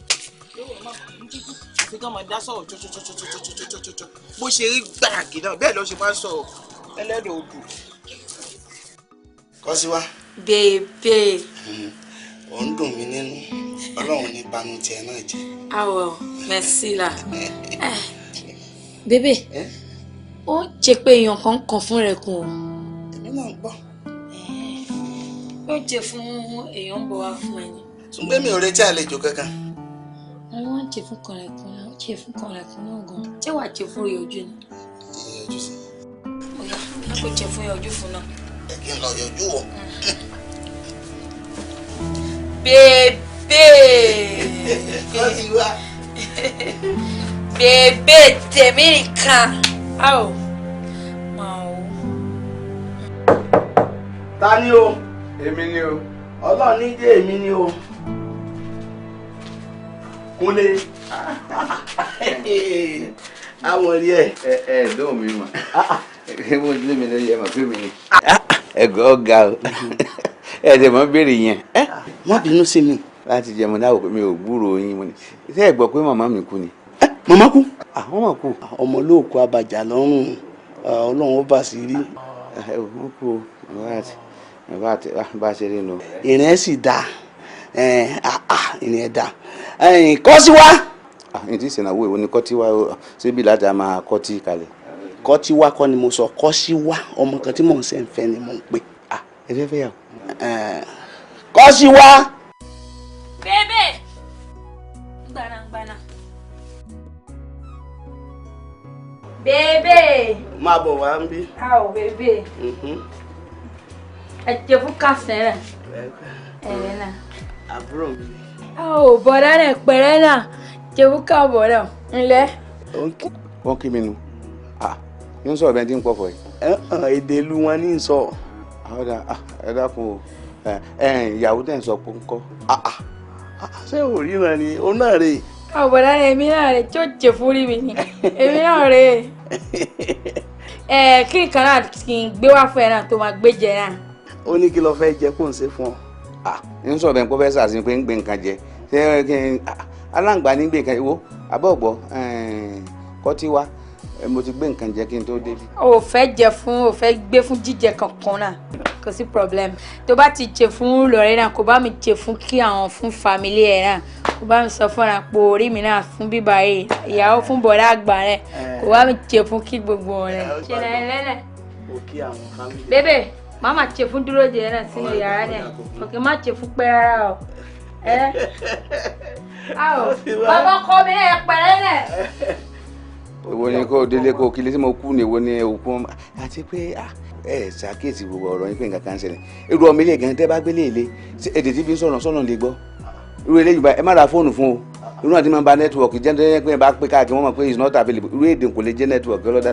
[SPEAKER 11] Àfi kán máa dá sọ̀rọ̀ tsọ́tsọ́tsọ́tsọ́tsọ́tsọ́tsọ́. Bó ṣe rí gbàgì náà bẹ́ẹ̀ ló ṣe máa ń sọ̀rọ̀ ẹlẹ́dọ̀ odò.
[SPEAKER 10] Kọ́síwá.
[SPEAKER 2] Bèbè.
[SPEAKER 10] Ò ń dùn mí nínú, Ọlọ́run ní banu tiẹ̀ náà jẹ́.
[SPEAKER 2] Àwọ̀ mẹ́sì là. Bébè, ó jẹ́ pé èèyàn kan kàn fún rẹ̀ kùn o.
[SPEAKER 10] Èmi náà ń gbọ́.
[SPEAKER 2] Ó jẹ́ fún èèyàn ń bọ̀ wá fún ẹni.
[SPEAKER 10] Ṣùgbọ́n mi ò retí àlejò kankan.
[SPEAKER 2] Wọ́n jẹ́ fún kànlẹ̀kùn náà, ó jẹ́ fún kànlẹ̀kùn náà gan-an. Ṣé wàá jẹ́ fún ìyọjú ni?
[SPEAKER 10] Ìyọjú sí.
[SPEAKER 2] Ó yá, kó jẹ́ fún ìyọjú fún náà.
[SPEAKER 10] Ẹ kí n lọ yọjú wọ̀.
[SPEAKER 2] Bèbè.
[SPEAKER 10] Kọ́síwá.
[SPEAKER 2] Bèbè tèmi nìkan. Áò máa wò.
[SPEAKER 10] Ta ni o?
[SPEAKER 3] Èmi ni o.
[SPEAKER 10] Ọlọ́run ní dé èmi ni o. Kúnlé. Àwọn rí ẹ.
[SPEAKER 12] Ẹ ẹ dóhùn mi mà. Mo ti lé mi lóye ẹ mà pé mi ni. Ẹ̀gọ́ ọ̀gá o. Ẹ ṣe mọ́ béèrè yẹn.
[SPEAKER 10] Má bínú sí mi.
[SPEAKER 12] Láti jẹun náà wò pé mi ò gbúròó yín mo ní. Ṣé ẹ gbọ́ pé màmá mi kú ni?
[SPEAKER 10] Màmá kú.
[SPEAKER 12] Àwọn mà kú.
[SPEAKER 10] Ọmọ olóòkú abàjà lọ́rùn Ọlọ́run ó bà sí rí.
[SPEAKER 12] Wọ́n kú o, bá a ṣe rí nu.
[SPEAKER 10] Ìrìn ẹ̀ sì dáa, ìrìn ẹ̀ dáa. Kọ́síwá.
[SPEAKER 12] Ní ti ìsìnàwó ìwọ ni kọ́tíwá síbi láti a máa kọ́tí kalẹ̀.
[SPEAKER 10] Kọ́tíwá kọ́ ni mo sọ, kọ́síwá ọmọ kan tí mò ń sẹ́ ń fẹ́ ni mò ń pè.
[SPEAKER 12] Ẹ fẹ́ fẹ́ yà.
[SPEAKER 10] Kọ́síwá.
[SPEAKER 2] Bébè. Gbanagbana. Bébè.
[SPEAKER 10] Máa bọ̀ wá ń bí.
[SPEAKER 2] A ò bébè. Ẹ jẹ fún kásẹ̀ rẹ̀. Ẹ̀rẹ̀ náà.
[SPEAKER 10] Àbúrò mi.
[SPEAKER 2] A ò bọ̀dá rẹ̀ pẹ̀rẹ́ náà. Jẹ fún káàbọ̀ náà. Ńlẹ̀.
[SPEAKER 12] Wọ́n kí mi nu. Yóò sọ̀rọ̀ bẹ́ẹ̀ tí ń pọ̀fọ̀ yìí.
[SPEAKER 10] Èdè ìlú wọn ní sọ.
[SPEAKER 12] Ẹ dákun o. Ìyàwó tẹ̀ ń sọ pé ń kọ́.
[SPEAKER 10] Ṣé ò ríran ni? Òun náà rè é.
[SPEAKER 2] Ọ̀bọ̀dá ni èmi náà rè tí ó jẹ fún rí mi ni èmi náà rè é. Kí nǹkan náà kì í gbé wá fún ẹ náà tó máa gbé jẹ náà.
[SPEAKER 10] Ó ní kí ló fẹ́ jẹ kó n ṣe fún ọ.
[SPEAKER 12] Ń sọ̀rọ̀ ẹ̀ ń pọ́ fẹ́ sàṣìn pé ń gbé nǹkan jẹ ṣé kí n aláǹgbá ní gbé nǹkan wo abọ́ọ̀gbọ́ kọ́tí wa mo ti gbé nǹkan jẹ kí n tó débi.
[SPEAKER 2] O fẹ́ jẹ fún o fẹ́ gbé fún jíjẹ kankan náà kò sí problem tó bá ti jẹ fún lọ́rẹ́ náà kò bá mi jẹ fún kí àwọn fún family ẹ̀ náà kò bá mi sọ fún ara pò orí mi náà fún bíbá yìí ìyàwó fún bọ̀dá àgbà rẹ̀ kò bá mi jẹ fún kí gbogbo rẹ̀. Ṣe náà lẹ́lẹ̀. Bébè má má jẹ fún dúró jẹ náà sínú yàrá náà òkè má jẹ fún pẹ́ rárá o. Bàbá ọkọ mi ẹ pẹ̀lẹ́ náà.
[SPEAKER 12] Èwo ni kó délé kó kílé tí mo kú ni èwo ni òkú àti pé ẹ ṣàkíyèsí gbogbo ọ̀rọ̀ yín pé nǹkan kan ń ṣẹlẹ̀ irú ọmọ ilé gan tẹ́ bá gbélé ilé èdè tí fi ń sọ̀rọ̀ sọ̀nà lè gbọ́ irú eléyìí bá ẹ má ra fóònù fún o irú àti máa ba nẹ́tíwọ̀kì jẹ́ nítorí pé ẹ bá pé káàkiri wọ́n mọ̀ pé it's not available irú èdè kò lè jẹ́ nẹ́tíwọ̀kì ọlọ́dà.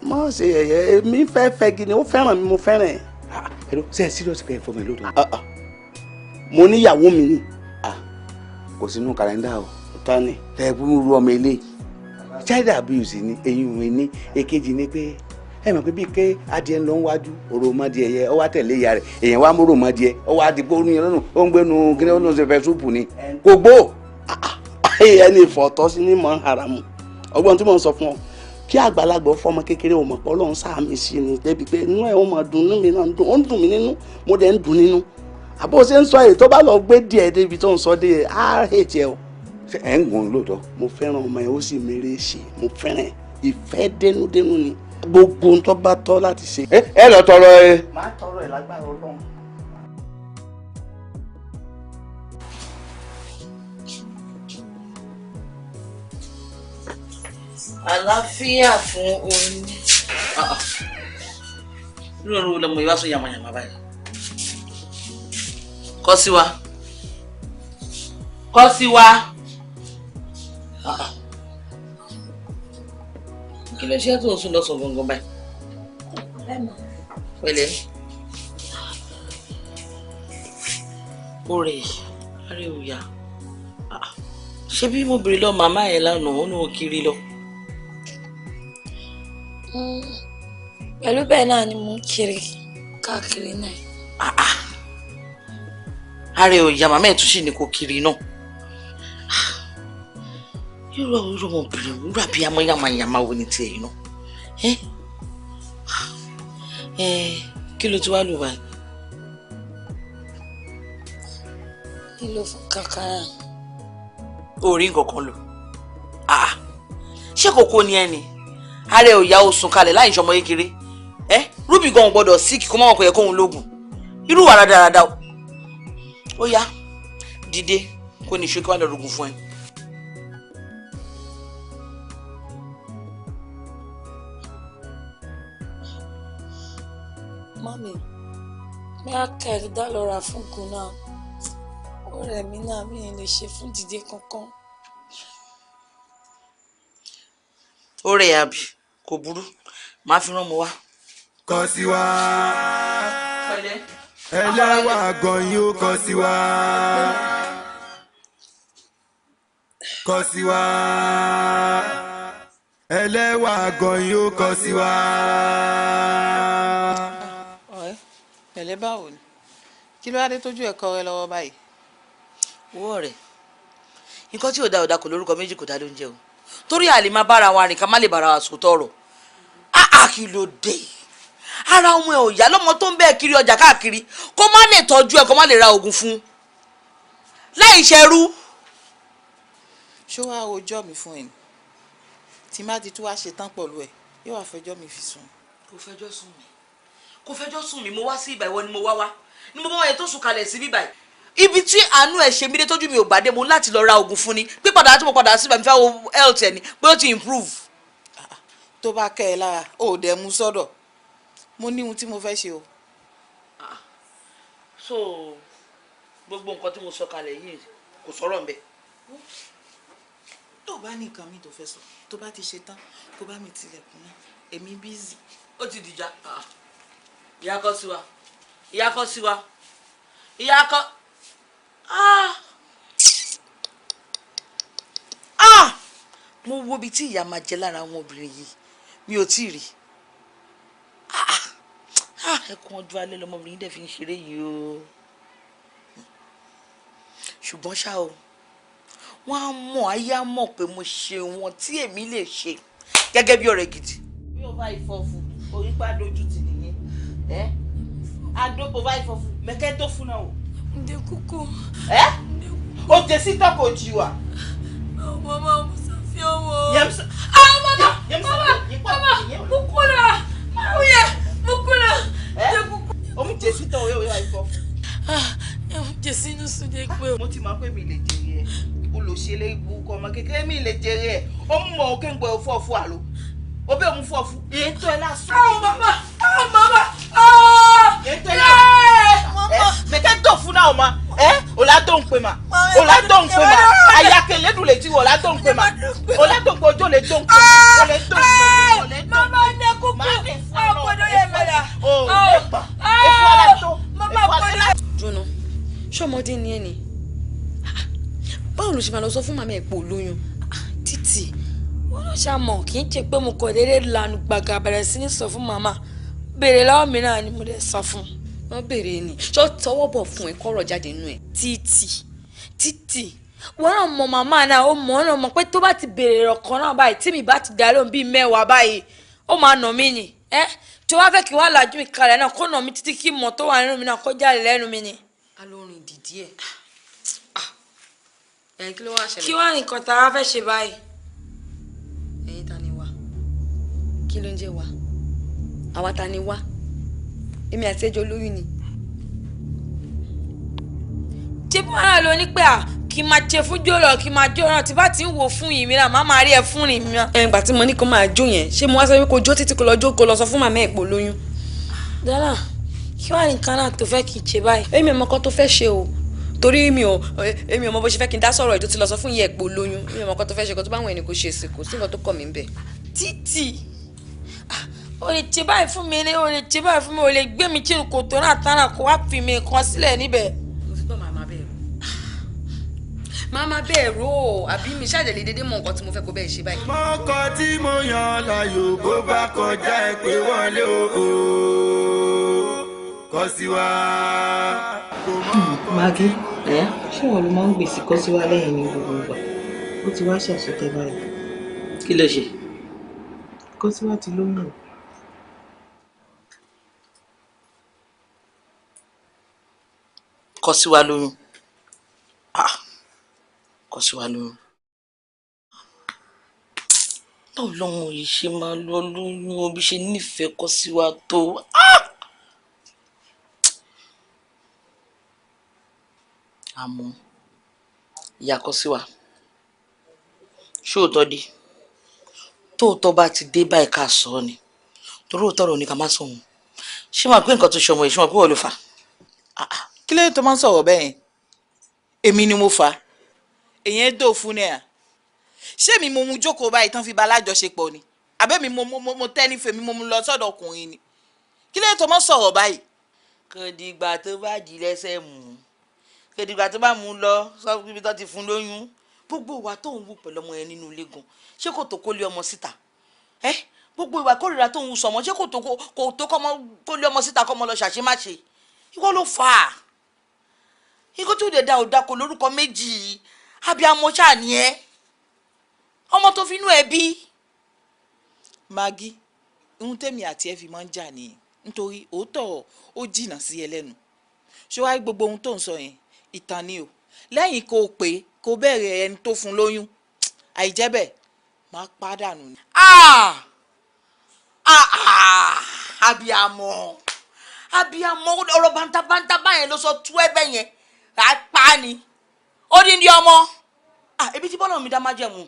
[SPEAKER 10] Má ṣe yẹ̀yẹ́ èmi fẹ́ fẹ́ gidi ó fẹ́ràn mi mo fẹ́ràn ẹ̀.
[SPEAKER 12] Ẹ ṣe serious pé ẹ fọmọ ẹ lóòótọ́.
[SPEAKER 10] Mo níyàwó mi ni.
[SPEAKER 12] Kò sínú kàlẹ́ndà o.
[SPEAKER 10] Ta ni.
[SPEAKER 12] Ẹ kúrú ọmọ ilé child abuse ni eyín òun ní èkejì ni pé ẹ mọ̀ pé bíi pé adìẹ ń lọ wájú òròmọdìẹ yẹ ọ wá tẹ̀lé ìyá rẹ̀ èèyàn wá mú òròmọdìẹ ọ wá dìbò orin yẹn lọ́nà ó ń gbénu kí ni ó ń ṣe fẹ́ súpù ni kò gbó.
[SPEAKER 10] Ẹni ìfọ̀tọ́ sí ní mọ̀ ń haramu ọgbọ́n tí mò ń sọ fún ọ kí àgbàlagbà fọmọ kékeré ò mọ̀ pé Ọlọ́run sáàmì sí ni débi pé inú ẹ̀ ó mọ̀ dùn inú mi náà ń dùn ó ń dùn mí nínú mo dẹ̀ ń dùn nínú àbó ṣe ń sọ èyí tó bá lọ gbé díẹ̀ débi tó ń sọ dé á hèjì ẹ o.
[SPEAKER 12] Ẹ ń gùn lóòótọ́.
[SPEAKER 10] Mo fẹ́ràn ọmọ ẹ ó sì mèrè ṣe mo fẹ́ràn ìfẹ́ dénúdénú ni gbogbo ohun tó bá tọ́ láti ṣe.
[SPEAKER 12] Ẹ lọ tọrọ ẹ.
[SPEAKER 10] Màá tọrọ ẹ lágbára Ọlọ́run.
[SPEAKER 11] Àlàáfíà fún oní. Irú ọ̀run wo lọmọ yìí wá sọ yàmàyàmà báyìí? Kọ́ sí wa. Kọ́ sí wa. Kí ló ṣe tó ń sùn lọ́sàn-án gangan báyìí? Pẹ̀lẹ́. Ó rẹ̀ àárẹ̀ ò yá. Ṣé bí mo bèrè lọ màmá ẹ̀ lánàá, ó ní o kiri lọ.
[SPEAKER 2] Pẹ̀lú bẹ́ẹ̀ náà ni mò ń kiri káàkiri náà.
[SPEAKER 11] Àárẹ̀ ò yá màmá ẹ̀ tún sì ní kó kiri náà. Irú ọmọbìnrin irú àbíyamọ yàmàyàmà wo ni tiẹ̀ yìí náà? Kí ló ti wá lò báyìí?
[SPEAKER 2] Kí ló fún kankan?
[SPEAKER 11] O rí nǹkan kan lò. Ṣé kòkó ni ẹ ni? Ààrẹ ò yá o sùn kalẹ̀ láì ṣọmọ kékeré. Rúbì gan gbọ́dọ̀ síkì kó má wọn kò yẹ kóun lóògùn. Irú wà rádaràda o. Ó yá dìde kó ní ìṣókí wà lọ́rùgùn fún ẹ.
[SPEAKER 2] Mami, mi á kẹ́rì dá lọ ra fún gun náà. Ọ̀rẹ́ mi náà mi lè ṣe fún dìde kankan.
[SPEAKER 11] Ó rẹ̀ àbí kò burú, màá fi rán mo wá.
[SPEAKER 9] Kọ sí wa. Ẹlẹ́wà gan-an yóò kọ sí wa. Kọ sí wa. Ẹlẹ́wà gan-an yóò kọ sí wa.
[SPEAKER 1] Ọ̀rẹ́, pẹ̀lẹ́ báwo ni? Kí ló wá dé tójú ẹ̀kọ́ rẹ lọ́wọ́ báyìí?
[SPEAKER 11] Owó ọ̀rẹ́, nǹkan tí ò da ò da kò lórúkọ méjì kò dá ló ń jẹ o. Torí a lè máa bára wa rìn ká má lè bára wa sòótọ́ ọ̀rọ̀. Áà kí ló dé? Ara ọmọ ẹ ò yá lọ́mọ tó ń bẹ́ẹ̀ kiri ọjà káàkiri kó má lè tọ́jú ẹ kó má lè ra oògùn fún un láì ṣerú.
[SPEAKER 1] Ṣé wàá rojọ́ mi fún ẹ ni? Tí má ti tún wá ṣe tán pẹ̀lú ẹ, yóò wá fẹjọ́ mi fi sùn.
[SPEAKER 11] Kò fẹjọ́ sùn mí, kò fẹjọ́ sùn mí, mo wá sí ìbà ìwọ ni mo wá wá ni mo bá wọn yẹn tó sùn kalẹ̀ sí bíbà yìí. Ibi tí àánú ẹ ṣe mí dé tójú mi ò gbàdé mo láti lọ ra oògùn fún ni pípadà àti mo padà sí ìbà mi fẹ́ wo health ẹ ni pé ó ti improve.
[SPEAKER 1] Tó bá kẹ́ ẹ lára, ó dẹ̀ mú sọ́dọ̀. Mo ní ohun tí mo fẹ́ ṣe o.
[SPEAKER 11] So gbogbo nǹkan tí mo sọ kalẹ̀ yìí kò sọ̀rọ̀ ńbẹ̀.
[SPEAKER 1] Tó bá ní nǹkan mi tó fẹ́ sọ, tó bá ti ṣe tán, kó bá mi tilẹ̀kùn náà, èmi bízì.
[SPEAKER 11] Ó ti dìjà. Ìyá kọ́ sí wa. Ìyá kọ́ sí wa. Ìyá kọ́. Mo wo ibi tí ìyá máa jẹ lára àwọn obìnrin yìí, mi ò tí ì rí. Ẹkún ọjọ́ alẹ́ lọmọbìnrin dẹ̀ fi ń ṣeré yìí o. Ṣùgbọ́n ṣá o, wọ́n á mọ̀, ayé á mọ̀ pé mo ṣe wọn tí èmi lè ṣe gẹ́gẹ́ bí ọ̀rẹ́ gidi. Bí o bá ìfọ̀fù orí pa dojú ti nìyẹn ẹ ado o bá ìfọ̀fù mẹ́kẹ́ tó fún náà o.
[SPEAKER 5] Ǹdẹ kúkú.
[SPEAKER 1] Ẹ o jẹ sí tọkọ jì wá.
[SPEAKER 5] Mama, mo sọ fi ọwọ́.
[SPEAKER 1] Yẹmsọ.
[SPEAKER 5] Ah, mama, mama, mama, mukula, mauye, mukula. Ǹdẹ kúkú.
[SPEAKER 1] O mu jẹ sí tọ oye oye ìfọ̀fù.
[SPEAKER 5] Ah, jẹ sínú sùn dé pé.
[SPEAKER 1] Mo ti mọ̀ pé mi lè jèrè ẹ. Olùṣèlè ibùkún ọmọ kékeré mi lè jèrè ẹ. Ó mú ọ kí n gbọ́ fọ́ọ̀fù àlọ́. O bẹ mu fọ́ọ̀fù. Èyí tó ẹ lásán.
[SPEAKER 5] Ah, mama, ah, mama, ah.
[SPEAKER 1] Èyí tó ẹ lásán. Mẹ̀kẹ́ tó fún náà ma. Ẹ ọ̀la tó ń pè mà. Ọ̀la tó ń pè mà. Àyàkẹ́ lẹ́dùn lè ti wọ̀ ọ̀la tó ń pè mà. Ọ̀la tó ń pè ojú lè tó ń pè mà. Ọ̀lẹ́ tó ń pè mà. Ọ̀lẹ́ tó ń pè mà.
[SPEAKER 5] Mama ní kúkú. Ọ̀pọ̀dọ̀ yẹ mẹ́ra.
[SPEAKER 1] Ò lè pa. Èfú ọ̀la tó.
[SPEAKER 5] Mama gbọ́dọ̀.
[SPEAKER 6] Jóná, ṣọmọdé ni ẹ ni? Báwo ló ṣe máa lọ sọ fún màmá ẹ pé o lóyún?
[SPEAKER 5] Títì, wọn lọ ṣàmọ̀ kì í ṣe pé mo kọ̀ déédéé lanu gbàgà bẹ̀rẹ̀ sí ní sọ fún màmá. Béèrè lọ́wọ́ mi náà ni mo dẹ̀ sọ fún.
[SPEAKER 6] Wọ́n béèrè ni, ṣọ́ tọwọ́ bọ̀ fún ẹ kọ́rọ̀ jáde nínú ẹ.
[SPEAKER 5] Títì, Títì, wọn náà mọ màmá náà, ó mọ̀ ọ́nà mọ̀ pé tó bá ti béèrè ọ̀kan náà báyìí tí mi bá ti dá lóhùn bíi mẹ́wàá báyìí, ó máa nà mí ni. Ẹ́ tí wọ́n fẹ́ kí wọ́n lajú mi kalẹ̀ náà kó nà mí títí kí mọ̀ tó wà nínú mi náà kó jáde lẹ́nu mi ni.
[SPEAKER 6] Alórin dìdí ẹ̀. Ẹ̀ kí ló wá ṣẹlẹ̀?
[SPEAKER 5] Kí wá nǹkan tá a fẹ́ ṣe báyìí?
[SPEAKER 6] Ẹ̀yin ta ni wá? Kí ló ń jẹ́ wá? Àwa ta ni wá? Èmi àti ẹjọ́ lóyún ni.
[SPEAKER 5] Ṣé bí wọn náà lọ ní pé à kí n máa ṣe fún jòlọ kí n máa jó náà tí bá ti ń wò fún yìí mi náà má máa rí ẹ fún rìn mi náà.
[SPEAKER 6] Ẹ̀ ǹgbà tí mo ní kó máa jó yẹn, ṣé mo wá sọ pé kó jó títí kó lọ jó kó lọ sọ fún màmá ẹ̀ pé o lóyún?
[SPEAKER 5] Dọ́là, kí wàá nǹkan náà tó fẹ́ kí n ṣe báyìí?
[SPEAKER 6] Èmi ò mọ nǹkan tó fẹ́ ṣe o, torí èmi ò mọ bó ṣe fẹ́ kí n dá sọ̀rọ̀ ètò tí lọ sọ fún ìyá ẹ̀ pé o lóyún. Èmi ò mọ nǹkan tó fẹ́ ṣe, kó tó bá wọn ẹni kò ṣe sí, kò sí nǹkan tó kọ̀ mí bẹ̀.
[SPEAKER 5] Títì, o lè ṣe báyìí fún mi ní, o lè ṣe báyìí fún mi, o lè gbé mi kí n kò tó náà tán náà kó wá fi mi kan sílẹ̀ níbẹ̀.
[SPEAKER 6] Mo ti gbọ́ màmá bẹ́ẹ̀ rò. Màmá bẹ́ẹ̀ rò ó, àbí mi ṣàjẹ̀lẹ̀ dédé mọ nǹkan tí mo fẹ́ kó bẹ́ẹ̀ ṣe báyìí.
[SPEAKER 9] Mọ́kọ tí mo yàn láyò bó bá kọjá ẹ pé wọlé o, kọ sí wa.
[SPEAKER 11] Magí, ṣé wọn ló máa ń gbèsè kọ́ sí wa lẹ́yìn ní gbogbo ìgbà? Ó ti wá ṣàṣetẹ báyìí. Kí ló ṣe? Kọ́ sí wa ti lóyún. Kọ́ sí wa lóyún. Kọ́ sí wa lóyún. Báwo lọ́mọ yìí ṣe máa lọ lóyún o bí ṣe nífẹ̀ẹ́ kọ́ sí wa tó? Àmọ́ ìyá kọ́ sí wa, ṣóòótọ́ dé? Tóòtọ́ bá ti dé báyìí ká sọ ọ́ ni, torí òótọ́ rò ní ká má sọ òun. Ṣé màá pé nǹkan tó ṣọmọ yìí, ṣé màá pé wọ́n ló fà á?
[SPEAKER 1] Kí ló dé tó máa ń sọ̀rọ̀ bẹ́ẹ̀ yẹn? Èmi ni mo fà á. Èyàn dò fún ni à. Ṣé mi mo mú jókòó báyìí tán fi ba alájọṣepọ̀ ni? Àbẹ́ mi mo tẹ́ nífẹ̀ẹ́ mi mo mú lọ sọ́dọ̀ ọkùnrin ni? Kí ló dé tó máa ń sọ̀rọ̀ báyìí?
[SPEAKER 11] Kò dìgbà tó bá jí lẹ́sẹ̀ mú, kò dìgbà tó bá mú lọ sọ ibi tó ti fún lóyún. Gbogbo ìwà tó ń wù pẹ̀lú ọmọ yẹn nínú ilé gan, ṣé kò tó kó lé ọmọ síta? Ẹ́ gbogbo ìwà kórìíra tó ń wù sọmọ, ṣé kò tó kó lé ọmọ síta kọ́mọ lọ ṣàṣemáṣe? Ìwọ ló fà á. Ikú tó dẹ̀ da ò da kò lórúkọ méjì, abiyamọ ṣáà ni ẹ, ọmọ tó fi inú ẹ bí.
[SPEAKER 1] Magí, ohun tèmi àti ẹ fi máa ń jà nìyẹn, nítorí òótọ́ ó jìnnà sí ẹ lẹ́nu. Ṣé wàá gbogbo ohun tó ń sọ yẹn ìtàn ni o? Lẹ́yìn kó o pè é kó o bẹ̀rẹ̀ ẹni tó fún lóyún, àìjẹ́ bẹ́ẹ̀ máa pàdánù ni.
[SPEAKER 11] Abiyamọ, abiyamọ, ọ̀rọ̀ bántabántá báyẹn ló sọ tú ẹ bẹ́ẹ̀ yẹn, apá ni ó dín ní ọmọ. Ebi tí bọ́lá mi dá májẹ̀mú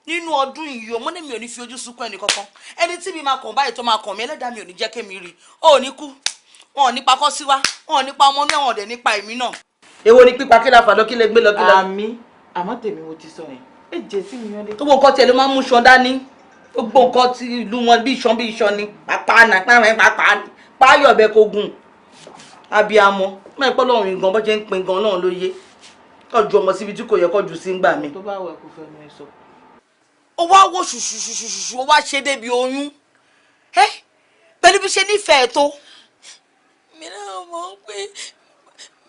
[SPEAKER 11] nínú ọdún yìí o, mo ní mi ò ní fi ojú sunkún ẹnì kankan. Ẹni tí mi máa kàn báyìí tó máa kàn mí, ẹlẹ́dàá mi ò ní jẹ́ kémi rí. Ó ní kú, wọn ò ní pa kọ́ sí wa, wọn ò ní pa ọmọ náà, wọn ò dẹ̀ ní pa èmi náà.
[SPEAKER 1] Èwo ni pípa kí la fà lọ kí lè gbé lọ kí lọ. Àmì àmọ́ tèmi mo ti sọ yẹn, ẹ jẹ́ sí mi yán lé.
[SPEAKER 11] Gbogbo nǹkan tiẹ̀ ló máa ń mú ṣan dání, gbogbo nǹkan ti ìlú wọn bí iṣan bí iṣan ni, pàpà nà pàpà páyọ̀ bẹ́ẹ̀ kó gùn. Abiyamọ mọ̀ ẹ́ pọ́ lọ́rùn ìgàn bọ́ ṣe ń pin gan náà ló yé, kọjú ọmọ síbi tí kò yẹ kọjú sí ń gbà mí.
[SPEAKER 1] Tó bá wẹ kó fẹnu ẹ sọ. Ó wá wò ṣùṣùṣùṣù, ó wá ṣe débi oyún. Ẹ pẹ̀lú bí ṣe nífẹ̀ẹ́ tó.
[SPEAKER 2] Mi náà mọ̀ pé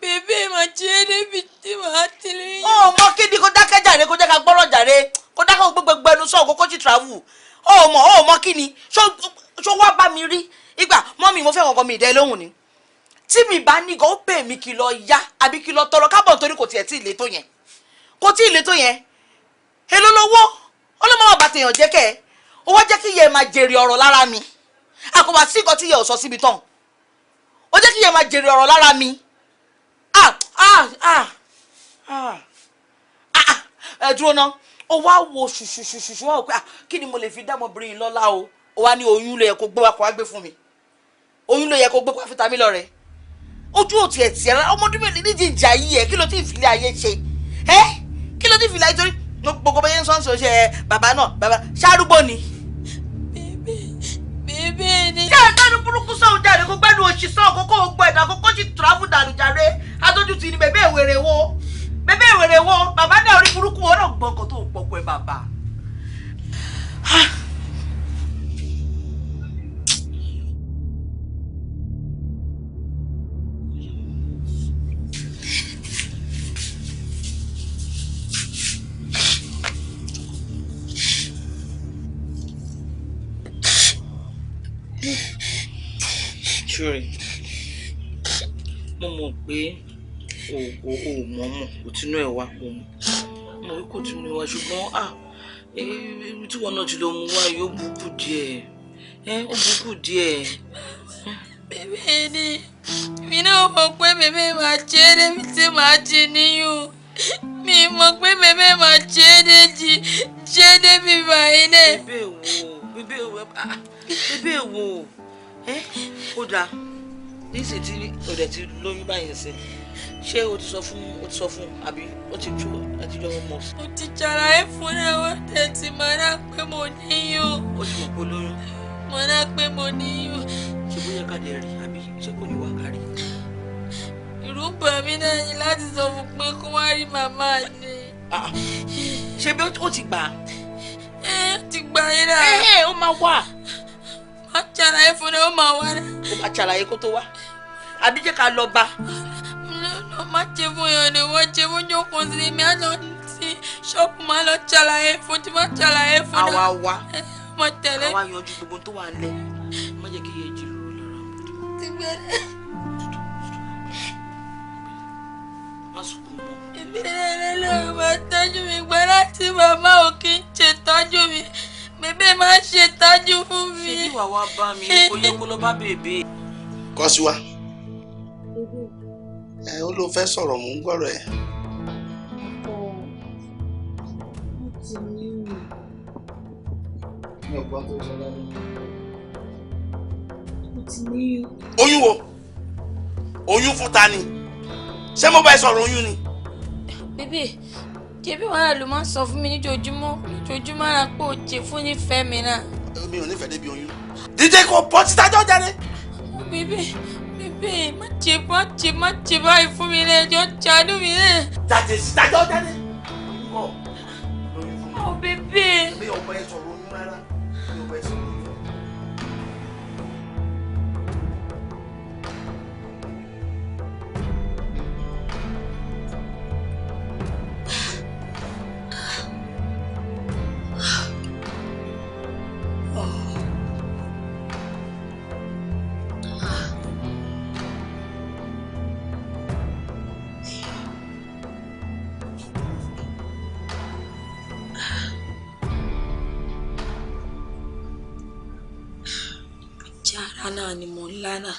[SPEAKER 2] bèbè máa jẹ́ débi tí màá ti lóyún.
[SPEAKER 1] Ó mọ kí ni kó dákẹ́ jàre, kó jẹ́ ká gbọ́rọ̀ jàre, kó dákẹ́ gbogbo ẹnu sọ̀rọ̀ kó kó sì travel. Ó mọ kí ni ṣó wá bá mi rí ìgbà mọ́mì mo fẹ́ kankan mi ìdẹ́ lóhùn ni. Tí mi bá ní gan ó pè mí kí lọ yá àbí kí lọ tọrọ kábọ̀ nítorí kò tiẹ̀ tí ì le tó yẹn. Kò tí ì le tó yẹn. Èló lówó? Ọlọ́mọ bàbá tèèyàn jẹ́ kẹ́ ẹ. Ó wá jẹ́ kí ìyẹn máa jèrè ọ̀rọ̀ lára mi. Àkọ́bà sí nǹkan tí ìyẹn ò sọ síbi tán. Ó jẹ́ kí ìyẹn máa jèrè ọ̀rọ̀ lára mi. Ah ah ah ah ah ẹ dúró ná. Ó wá wo ṣùṣùṣùṣù wá wò pé ah kí ni mo lè fi dá ọmọbìnrin yìí lọ́lá o. Ó wá ní oyún ló yẹ kó gbé wá kó wá gbé fún mi. Oyún ló yẹ kó gbé kó wá fi ta mí lọ́rẹ. Ojú ò tiẹ̀ tiẹ̀ rárá ọmọdún mélòó ní jíjà yìí ẹ̀ kí ló ti fi ilé ayé ṣe? Ẹ́ kí ló ti fi ilé ayé torí gbogbo bẹ́yẹn ń sọ́nsọ́ ṣe ẹ bàbá náà bàbá ṣárúgbó ni.
[SPEAKER 2] Bèbè ni.
[SPEAKER 1] Ṣé ẹ gbẹ́nu burúkú sọ̀hún jáde kó gbẹ́nu òṣì sọ̀hún kó kó gbọ́ ẹ̀dá kó kó sì tùráfù dànù jàre adójú ti ni bèbè ìwèrè wo bèbè ìwèrè wo bàbá náà orí burúkú wọn náà gbọ́ nǹkan tó ń pọ̀pọ̀ ẹ̀ bàbá. Ṣúrì, mo mọ̀ pé o mọ̀ọ́mọ̀ kò tínú ẹ̀ wá o mọ̀ pé kò tínú ẹ̀ wá ṣùgbọ́n ibi tí wọn náà ti lọ mú wá yóò bùkù díẹ̀ ó bùkù díẹ̀.
[SPEAKER 2] Bèbè ni mi náà mọ̀ pé bèbè máa ṣe é débi tí màá ti níyùn. Mi mọ̀ pé bèbè máa ṣe é déjì ṣe é débi báyìí náà.
[SPEAKER 1] Bèbè wo bèbè wo bèbè wo ó dáa níṣẹ́ tí o dẹ̀ ti lóyún báyìí ṣe ṣé o ti sọ fún àbí o ti tú àti jọ mọ̀.
[SPEAKER 2] Mo ti ṣàlàyé fún náà wọ́n tẹ̀ tí mo náà pé mo níyùn.
[SPEAKER 1] O ti mọ̀ pé o lóyún.
[SPEAKER 2] Mo náà pé mo níyùn.
[SPEAKER 1] Ṣé bóyá ká lè rí àbí ṣé kò ní wá kárí.
[SPEAKER 2] Ìrúbọ mi náà ni láti sọ fún pé kó wá rí màmá ni.
[SPEAKER 1] Ṣé bí ó ti gbà á.
[SPEAKER 2] Ẹ ti gbà yín náà.
[SPEAKER 1] Ẹ ó máa wà.
[SPEAKER 2] Má ṣàlàyé fún náà ó máa wá náà.
[SPEAKER 1] Ó máa ṣàlàyé kó tó wá àbí jẹ́ ká lọ bá.
[SPEAKER 2] Lọ má ṣe fún yàn ni wọ́n ṣe fún jókòó sí mi á lọ sí ṣọ́ọ̀bù má lọ ṣàlàyé fún tí má ṣàlàyé fún náà.
[SPEAKER 1] Àwa wá
[SPEAKER 2] mo tẹ̀lé.
[SPEAKER 1] Àwa yanjú gbogbo tó wà nílẹ̀ má jẹ́ kí iye jì lóru lára.
[SPEAKER 2] Ti gbẹ́rẹ́.
[SPEAKER 1] Má sunkún mọ́.
[SPEAKER 2] Ìbílẹ̀ lọ́wọ́ máa tọ́jú mi gbọ́ láti màmá ò kí ń ṣètọ́jú mi. Bèbè máa ṣètọ́jú fún mi.
[SPEAKER 1] Ṣé bí wàá wá bá mi kó yẹ kó lọ bá bèbè.
[SPEAKER 10] Kọ́síwá ẹ ó ló fẹ́ sọ̀rọ̀ mò ń gbọ́rọ̀ ẹ̀. Mi ò gbọ́ tó sọ lálẹ́. Oyún wo? Oyún fún ta ni? Ṣé mo bá ẹ sọ̀rọ̀ oyún ni?
[SPEAKER 2] Bébè, ṣebí wàhálà ló máa ń sọ fún mi níjojúmọ́ níjojúmọ́ ara pé o jẹ fún nífẹ̀ẹ́ mi náà.
[SPEAKER 10] Mi ò nífẹ̀ẹ́ débi oyún. Dídé kò bọ́ títa jọ́ jáde.
[SPEAKER 2] Bébè, bébè, má ṣe má ṣe má ṣe báyìí fún mi lẹ́jọ́ ṣàánú mi lẹ́.
[SPEAKER 10] Jáde síta jọ́ jáde.
[SPEAKER 2] Ọ̀ bébè.
[SPEAKER 10] Mi ò bá ẹ sọ̀rọ̀ oyún rárá. Mi ò bá ẹ sọ̀rọ̀ oyún.
[SPEAKER 2] Náà ni mò ń lánà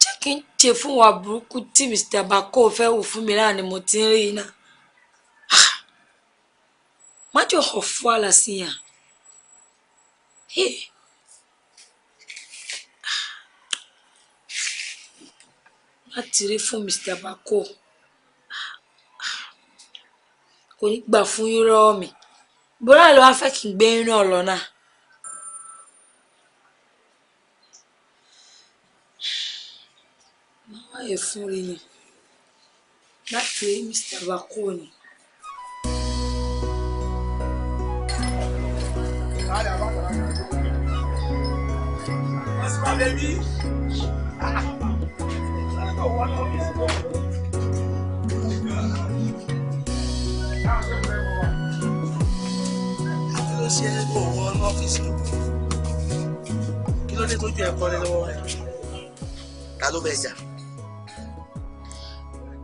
[SPEAKER 2] jẹ́ kí n ṣe fún wa burúkú tí Mr. Bako fẹ́ wò fún mi náà ni mo ti ń rí iná má jọ họ fún àlàsíyàn láti rí fún Mr. Bako kò ní gbà fún yín lọ́wọ́ mi bọ́lá ló wá fẹ́ kí n gbé inú ọ̀lọ́ náà. Máa yẹ fún rí ni láti rí Mr. Bako ni.
[SPEAKER 10] Kí ló ṣe é kó wọ ọ́fíìsì ló kí ló dé tójú ẹ kọ́lé lọ́wọ́ rẹ̀ ta ló bẹ̀ jà.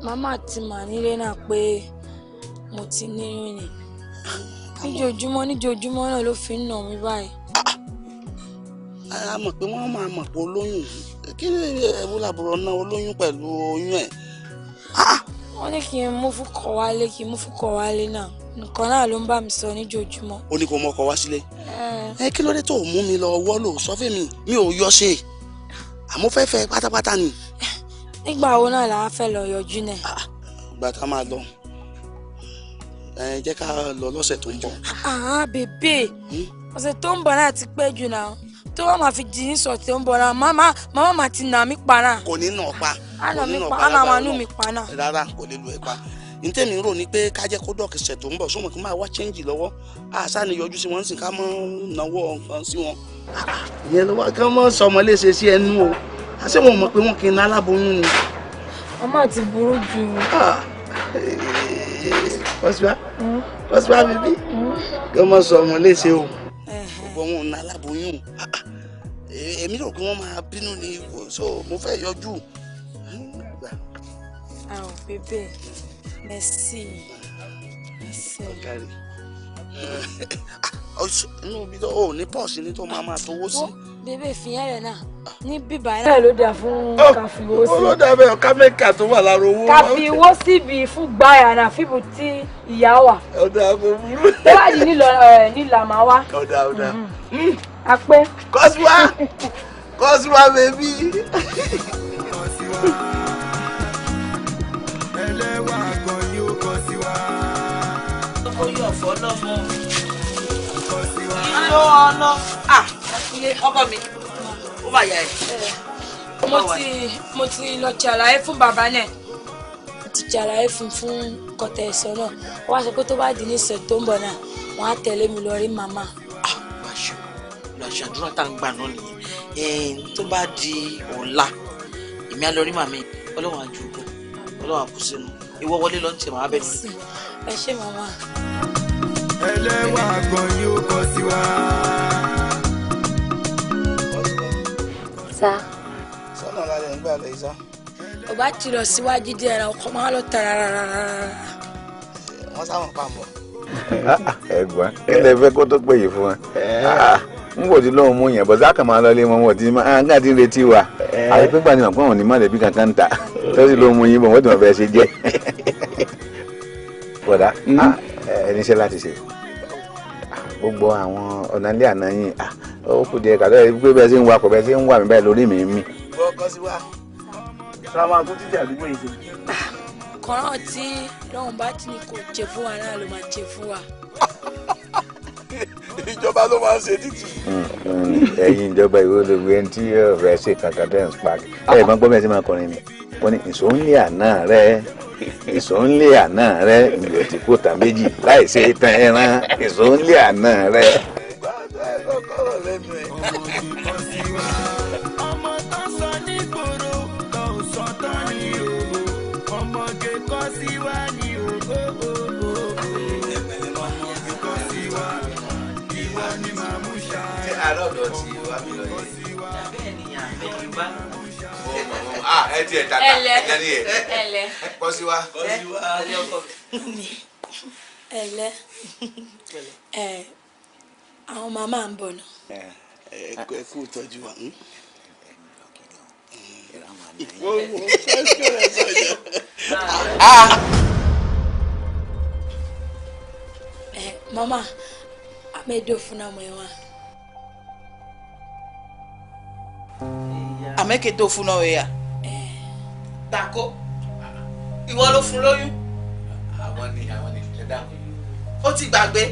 [SPEAKER 5] Màmá ti mà nílé náà pé mo ti níyún ni níjojúmọ́ níjojúmọ́ náà ló fi ń nà mí báyìí.
[SPEAKER 10] A mọ̀ pé wọ́n máa mọ̀ pé olóyún kí ni ẹ̀wù làbúrò náà olóyún pẹ̀lú oyún ẹ̀.
[SPEAKER 5] Wọ́n ní kí n mú fúkọ̀ wálé kí n mú fúkọ̀ wálé náà nǹkan náà ló ń bá mi sọ níjojúmọ́.
[SPEAKER 10] Ó ní kó mọ ọkọ wá sílé. Ẹ kí ló dé tó mú mi lọ ọwọ́ lò sọ fún mi mi ò yọ ṣe àmọ́ fẹ́fẹ́ pátápátá ni.
[SPEAKER 5] Nígbà wo náà làá fẹ́ lọ yọjú náà.
[SPEAKER 10] Ìgbà tá a máa lọ ẹ jẹ́ ká lọ lọ́sẹ̀ tó ń bọ̀.
[SPEAKER 5] Bèbè ọ̀sẹ̀ tó ń bọ̀ náà ti pẹ́ jù náà tó wọ́n máa fi di ní sọ̀tẹ̀ tó ń bọ̀ náà màmá máa ti nà mí pa náà.
[SPEAKER 10] Kò ní nà ọ́ pa.
[SPEAKER 5] Á nà mí pa á nà máa nù mí pa náà.
[SPEAKER 10] Rárá kò lè lu ẹ̀ pa ntẹ́mi rò ní pé ká jẹ́ kó dọ̀kẹ̀sẹ̀ tó ń bọ̀ sómọ̀ kí n máa wá chẹ́ǹjì lọ́wọ́ àṣà ni yọjú sí wọn sì ká mọ́ náwó nǹkan sí wọn. Ìyẹn ló wá kí wọ́n sọmọ léṣe sí ẹnu o àṣé wọn mọ̀ pé wọn kì í ná aláboyún ni.
[SPEAKER 5] Ọmọ ti burú jù.
[SPEAKER 10] Kọ́síwá kọ́síwá bíbí kí wọ́n sọmọ léṣe o gbogbo wọn ò ná aláboyún èmi rò pé wọ́n máa bínú ni so mo fẹ́ yọjú.
[SPEAKER 5] Ah, bébé. Merci. Merci.
[SPEAKER 10] Ọ̀gáre. Inú ibi tó o ní pọ́ọ̀sì ni tó máa towó sí.
[SPEAKER 5] Bébè fìyẹn rẹ̀ náà ní bíbá náà ló dà fún káfíwó sí.
[SPEAKER 10] Ó ló dà bẹ́ẹ̀ kámẹ́kà tó wà lára owó.
[SPEAKER 5] Káfíwó síbi fún gbáyà náà fíbu tí ìyá wà.
[SPEAKER 10] Ọ̀dà kò burú.
[SPEAKER 5] Tó bá di nílò nílò àmà wá.
[SPEAKER 10] Ọ̀dà ọ̀dà.
[SPEAKER 5] Apẹ́.
[SPEAKER 10] Kọ́síwá kọ́síwá bèbí.
[SPEAKER 9] Ẹlẹ́wà kan yóò kọ sí wa.
[SPEAKER 1] Ó yọ̀ fọ́ lọ́mọ. Ìlú ọ̀nà. Ọkọ mi, ó mà yà ẹ̀.
[SPEAKER 5] Mo ti lọ ṣàlàyé fún bàbá náà. Mo ti ṣàlàyé fún kọtẹ ẹ̀sọ́ náà. Ó wá sọ pé tó bá di ní ìṣẹ̀ tó ń bọ̀ náà, wọ́n á tẹ̀lé mi lọ rí màmá.
[SPEAKER 11] Lọ ṣàdúrà tá à ń gbà náà nìyẹn. Tó bá di ọ̀la, èmi á lọ rí màmí. Ọlọ́run á jù ú bọ̀. Ọlọ́run àkú sínú ìwọ wọlé lọ ń tẹ̀ máa bẹ̀ mí.
[SPEAKER 5] Ẹ ṣé màmá.
[SPEAKER 9] Ẹlẹ́wà kan yóò kọ sí wa.
[SPEAKER 5] Sá.
[SPEAKER 10] Sọ́nà lálẹ́ ń gbà lẹ́yìn sá.
[SPEAKER 5] Ọba ti lọ síwájú díẹ̀ náà ọkọ̀ máa lọ tààrà.
[SPEAKER 10] Wọ́n sáwọn pa mọ́.
[SPEAKER 12] Ẹ̀gbọ́n kí lè fẹ́ kó tó pè yìí fún wa n kò tí lóun mú yẹn bọ́sá kàn máa lọ lé wọn wọ́n ti máa ń ti ń retí wa àti pé gbani wọn pé wọn ní mọ̀lẹ́bí kankan ń ta tó sì lóun mú yín bọ̀ wọ́n ti mọ̀ fẹ́ ṣe jẹ́. Bọ̀dá ẹ níṣẹ́ láti ṣe gbogbo àwọn ọ̀nà ilé àná yín ó kù díẹ̀ kàtó ẹ pé bẹ́ẹ̀ ṣe ń wakọ̀ bẹ́ẹ̀ ṣe ń wà mí báyìí lórí mi mí.
[SPEAKER 10] Gbọ́ kọ́ sí wa ṣá máa tún títí àdúgbò yìí ṣe.
[SPEAKER 5] Kọ́ràn tí lọ́hùn bá ti ní kò jẹ fún wa náà ló máa jẹ fún wa.
[SPEAKER 10] Ìjọba ló máa ń ṣe títì.
[SPEAKER 12] Ẹ̀yin ìjọba ìwé olóògbé ẹni tí ọ̀rẹ́ ṣe kankan tẹ́ ń pa ẹ̀ máa gbọ́ bẹ́ẹ̀ sí máa kọrin ni wọ́n ní ìsòǹlé àná rẹ ìsòǹlé àná rẹ ìlú ti kó ta méjì láì ṣe tán ẹran ìsòǹlé àná rẹ.
[SPEAKER 9] Ọmọ tó sọ ní koro tó sọ tán ni o ọmọge kọ́ sí wa ni o.
[SPEAKER 12] Àárọ̀ tí wàá mi lọ yìí.
[SPEAKER 1] Bẹ́ẹ̀ ni àbẹ̀ Yorùbá.
[SPEAKER 12] Ẹ tiẹ̀ tata ẹ ní ẹ. Kọ́ sí wa.
[SPEAKER 5] Ẹlẹ́ ẹ àwọn màmá ń bọ̀ náà.
[SPEAKER 10] Ẹ kú ìtọ́jú wa.
[SPEAKER 5] Mama, amedo fún ọmọ ẹ wa.
[SPEAKER 11] Àmẹ́kẹ́ tó fún náà wẹ̀yà.
[SPEAKER 1] Tako, ìwọ ló fún lóyún.
[SPEAKER 12] Àwọn ni ẹ dákun.
[SPEAKER 1] Ó ti gbàgbé.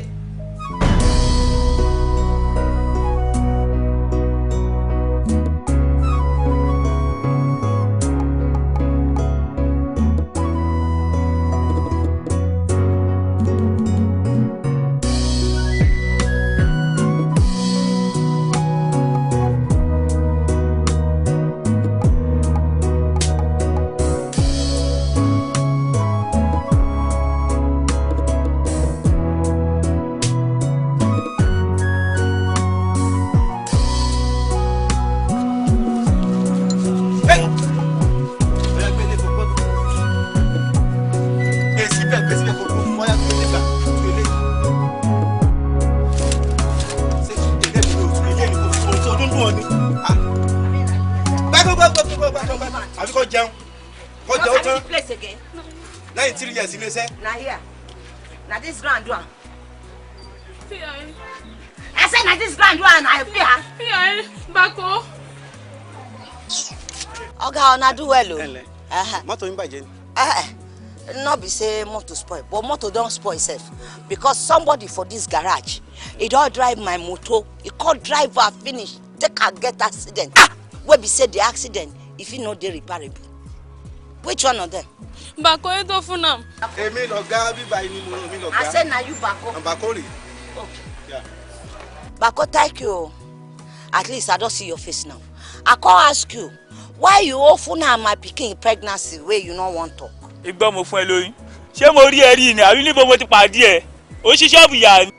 [SPEAKER 7] Àbí kò jẹun? Kò jẹun tán.
[SPEAKER 1] The place again.
[SPEAKER 7] Lẹ́yìn 3 years ilé iṣẹ́.
[SPEAKER 1] Na here. Na this ground do am. I say na this ground do am, na fear.
[SPEAKER 2] Fear, Bako.
[SPEAKER 1] Oga, una do well o.
[SPEAKER 7] Mọ́tò yín bàjẹ́ ni.
[SPEAKER 1] No be say motor spoil, but motor don spoil sef, because somebody for this garage, e don drive my motor. E come drive her finish, take her get accident. Ah, wey be say the accident e fit no dey repairable. Which one of them?
[SPEAKER 2] Bako eto fún am.
[SPEAKER 7] Èmi lọ̀gá bíbá yìí ni mo mi lọ̀gá.
[SPEAKER 1] I say na you, Bako.
[SPEAKER 7] Bako rè.
[SPEAKER 1] Okay.
[SPEAKER 7] Yeah.
[SPEAKER 1] Bako, thank you. At least I don see your face now. I come ask you why you open am my pikin pregnancy wey you no wan talk.
[SPEAKER 13] Igbó mo fún ẹ lóyún, ṣé mo rí ẹ rí ni àbí níbo mo ti pàdé ẹ? Ó ṣí ṣọ́ọ̀bù yà ni.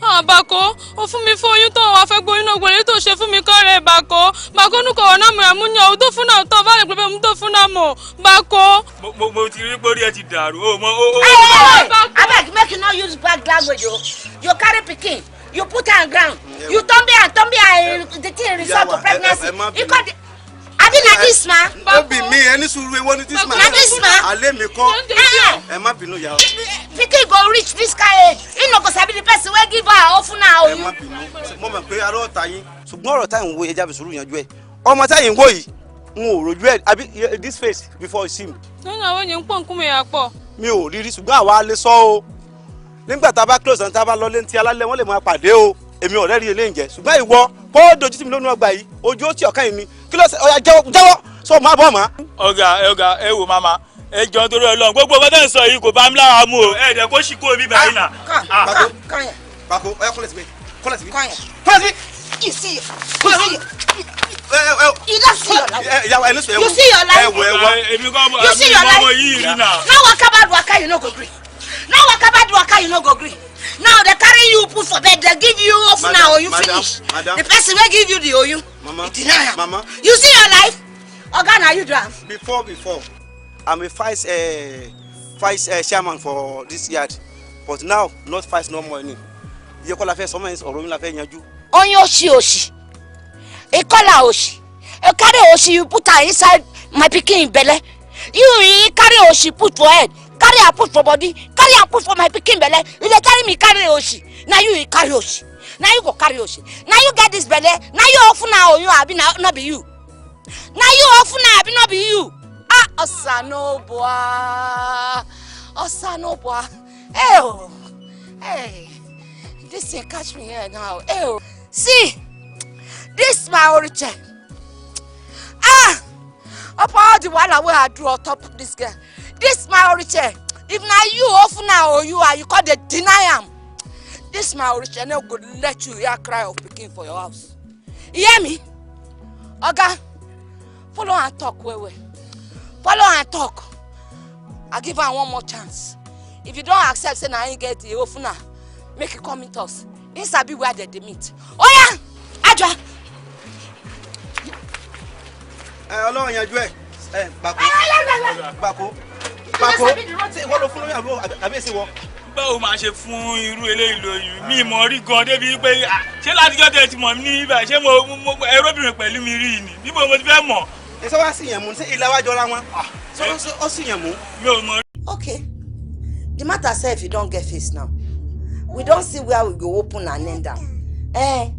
[SPEAKER 2] Ah, Bako, ó fún mi fún oyún tó wàá fẹ́ gbóyún náà gbòòrè tó ṣe fún mi kọ́ rẹ̀. Bako, Bako nù kọ̀wé náà mìíràn mú yàn ó tó fún náà tó bá lè pẹ́ mú tó fún náà mọ̀, Bako.
[SPEAKER 13] Mo ti rí pórí ẹ ti dàrú o mo o.
[SPEAKER 1] Hey, abeg, make you no use bad language o. You carry pikin, you put am ground, you tumble am, tumble am, the thing result to pregnancy. You come dey abi na this man.
[SPEAKER 7] Ó bì mí, ẹni sùúrù, ewo ni this man?
[SPEAKER 1] Na this man.
[SPEAKER 7] Alẹ́ mi kọ́, ẹ má bínú yà o.
[SPEAKER 1] Pikin go reach this kind age, he no go sabi the person wey give her ofun na
[SPEAKER 7] Ẹ
[SPEAKER 1] oyún.
[SPEAKER 7] má bínú, mo mọ̀ pé ará ọ̀tá yín, ṣùgbọ́n ọ̀rọ̀ táyìn ń wo, ẹja fi sùúrù yanjú ẹ̀. Ọmọ táyìn ń wò yìí, n ò rojú ẹ̀ àbí this face before you see me.
[SPEAKER 2] Lẹ́yìn àwọn èèyàn ń pọ̀ nkú mi yà pọ̀.
[SPEAKER 7] Mi ò rí rí, ṣùgbọ́n àwa lè sọ o. Nígbà tá a bá close and tá a bá lọ létí alálẹ̀, wọ́n lè máa pàdé o. Èmi ọ̀rẹ́ rí eléyìí jẹ́, ṣùgbọ́n ìwọ kó dojú tì mí lónìí ọgbà yìí, ojú ó tì ọ̀kan yìí mi. Kí ló ṣe? Ọ̀yà, jẹ́wọ́, jẹ́wọ́, sọ ma bọ̀ mọ́.
[SPEAKER 13] Ọ̀gá, ọ̀gá, ẹ wò, màmá, ẹ jọ nítorí Ọlọ́run, gbogbo ọgbọ́n tẹ́ ń sọ yìí kò bá mi lára mu o. Ẹ dẹ̀ kó ṣì kó mi báyìí nà.
[SPEAKER 7] Bako, Bako, ọ̀yà, kúnlẹ̀ síbi, kúnlẹ̀ síbi, kúnlẹ̀ síbi.
[SPEAKER 1] You see, you see, you don see your life.
[SPEAKER 7] Ìyàwó, ẹni sọ, ẹ wò.
[SPEAKER 1] You see your life.
[SPEAKER 7] Ẹ wò, ẹ wò.
[SPEAKER 13] Èmi kọ́.
[SPEAKER 1] You see your life.
[SPEAKER 13] Ọmọ yìí rí nà.
[SPEAKER 1] Now waka bad waka, you no go gree. Now waka bad waka, you no go gree. Now they carry you put for bed, they give you ofun na oyun finish.
[SPEAKER 7] Madam.
[SPEAKER 1] The person wey give you the oyun,
[SPEAKER 7] Mama,
[SPEAKER 1] you deny am.
[SPEAKER 7] Mama.
[SPEAKER 1] You see your life. Oga, na you do am.
[SPEAKER 7] Before, I'm a vice chairman for this yard, but now not vice no more ni. Iye kọ́ la fẹ́ sọmọ yẹn, ọ̀rọ̀ yín la fẹ́ yanjú.
[SPEAKER 1] Oyún òṣì òṣì, ìkọlà òṣì, you carry òṣì, you put am inside my pikin belle. You carry òṣì put for head, carry am put for body, carry am put for my pikin belle. You dey carry me carry òṣì. Na you carry òṣì, na you go carry òṣì. Na you get this belle, na you ofun na oyun, abi na no be you? Na you ofun na, abi no be you? Ah, Ọ̀sánúbùà, Ọ̀sánúbùà, hey oh, hey, this thing catch me here now. Hey oh, see this my oriche. Ah, upon all the wahala wey I do on top this girl, this my oriche, if na you ofun na oyu and you come dey deny am, this my oriche no go let you hear cry of pikin for your house. You hear me? Oga, follow am talk well well, follow am talk. I give am one more chance. If you don accept say na him get the ofuna, make you come meet us. Him sabi where dem dey meet. Oya, aja.
[SPEAKER 7] Ẹ Ọlọ́run yanjú ẹ. Ẹ Bako, Bako, Bako, ṣé ìwọ ló fún lóyún àbí èsì wọ?
[SPEAKER 13] Báwo máa ṣe fún irú eléyìí lóyún? Mi mọ̀ rí gan débi pé, ah, ṣé látijọ́ tẹ̀ ti mọ̀ mí ní ibà, ṣé mo ẹrọ́bìnrin pẹ̀lú mi rí ni? Níbo mo ti fẹ́ mọ̀?
[SPEAKER 7] Ẹ sọ wá sí yẹn mú, ṣé ilé wa jọra wọn? Ṣé ó sì yẹn mú?
[SPEAKER 13] Mi ò mọ̀.
[SPEAKER 1] Okay, the matter sef e don get face now. We don see where we go open and end am. Eh,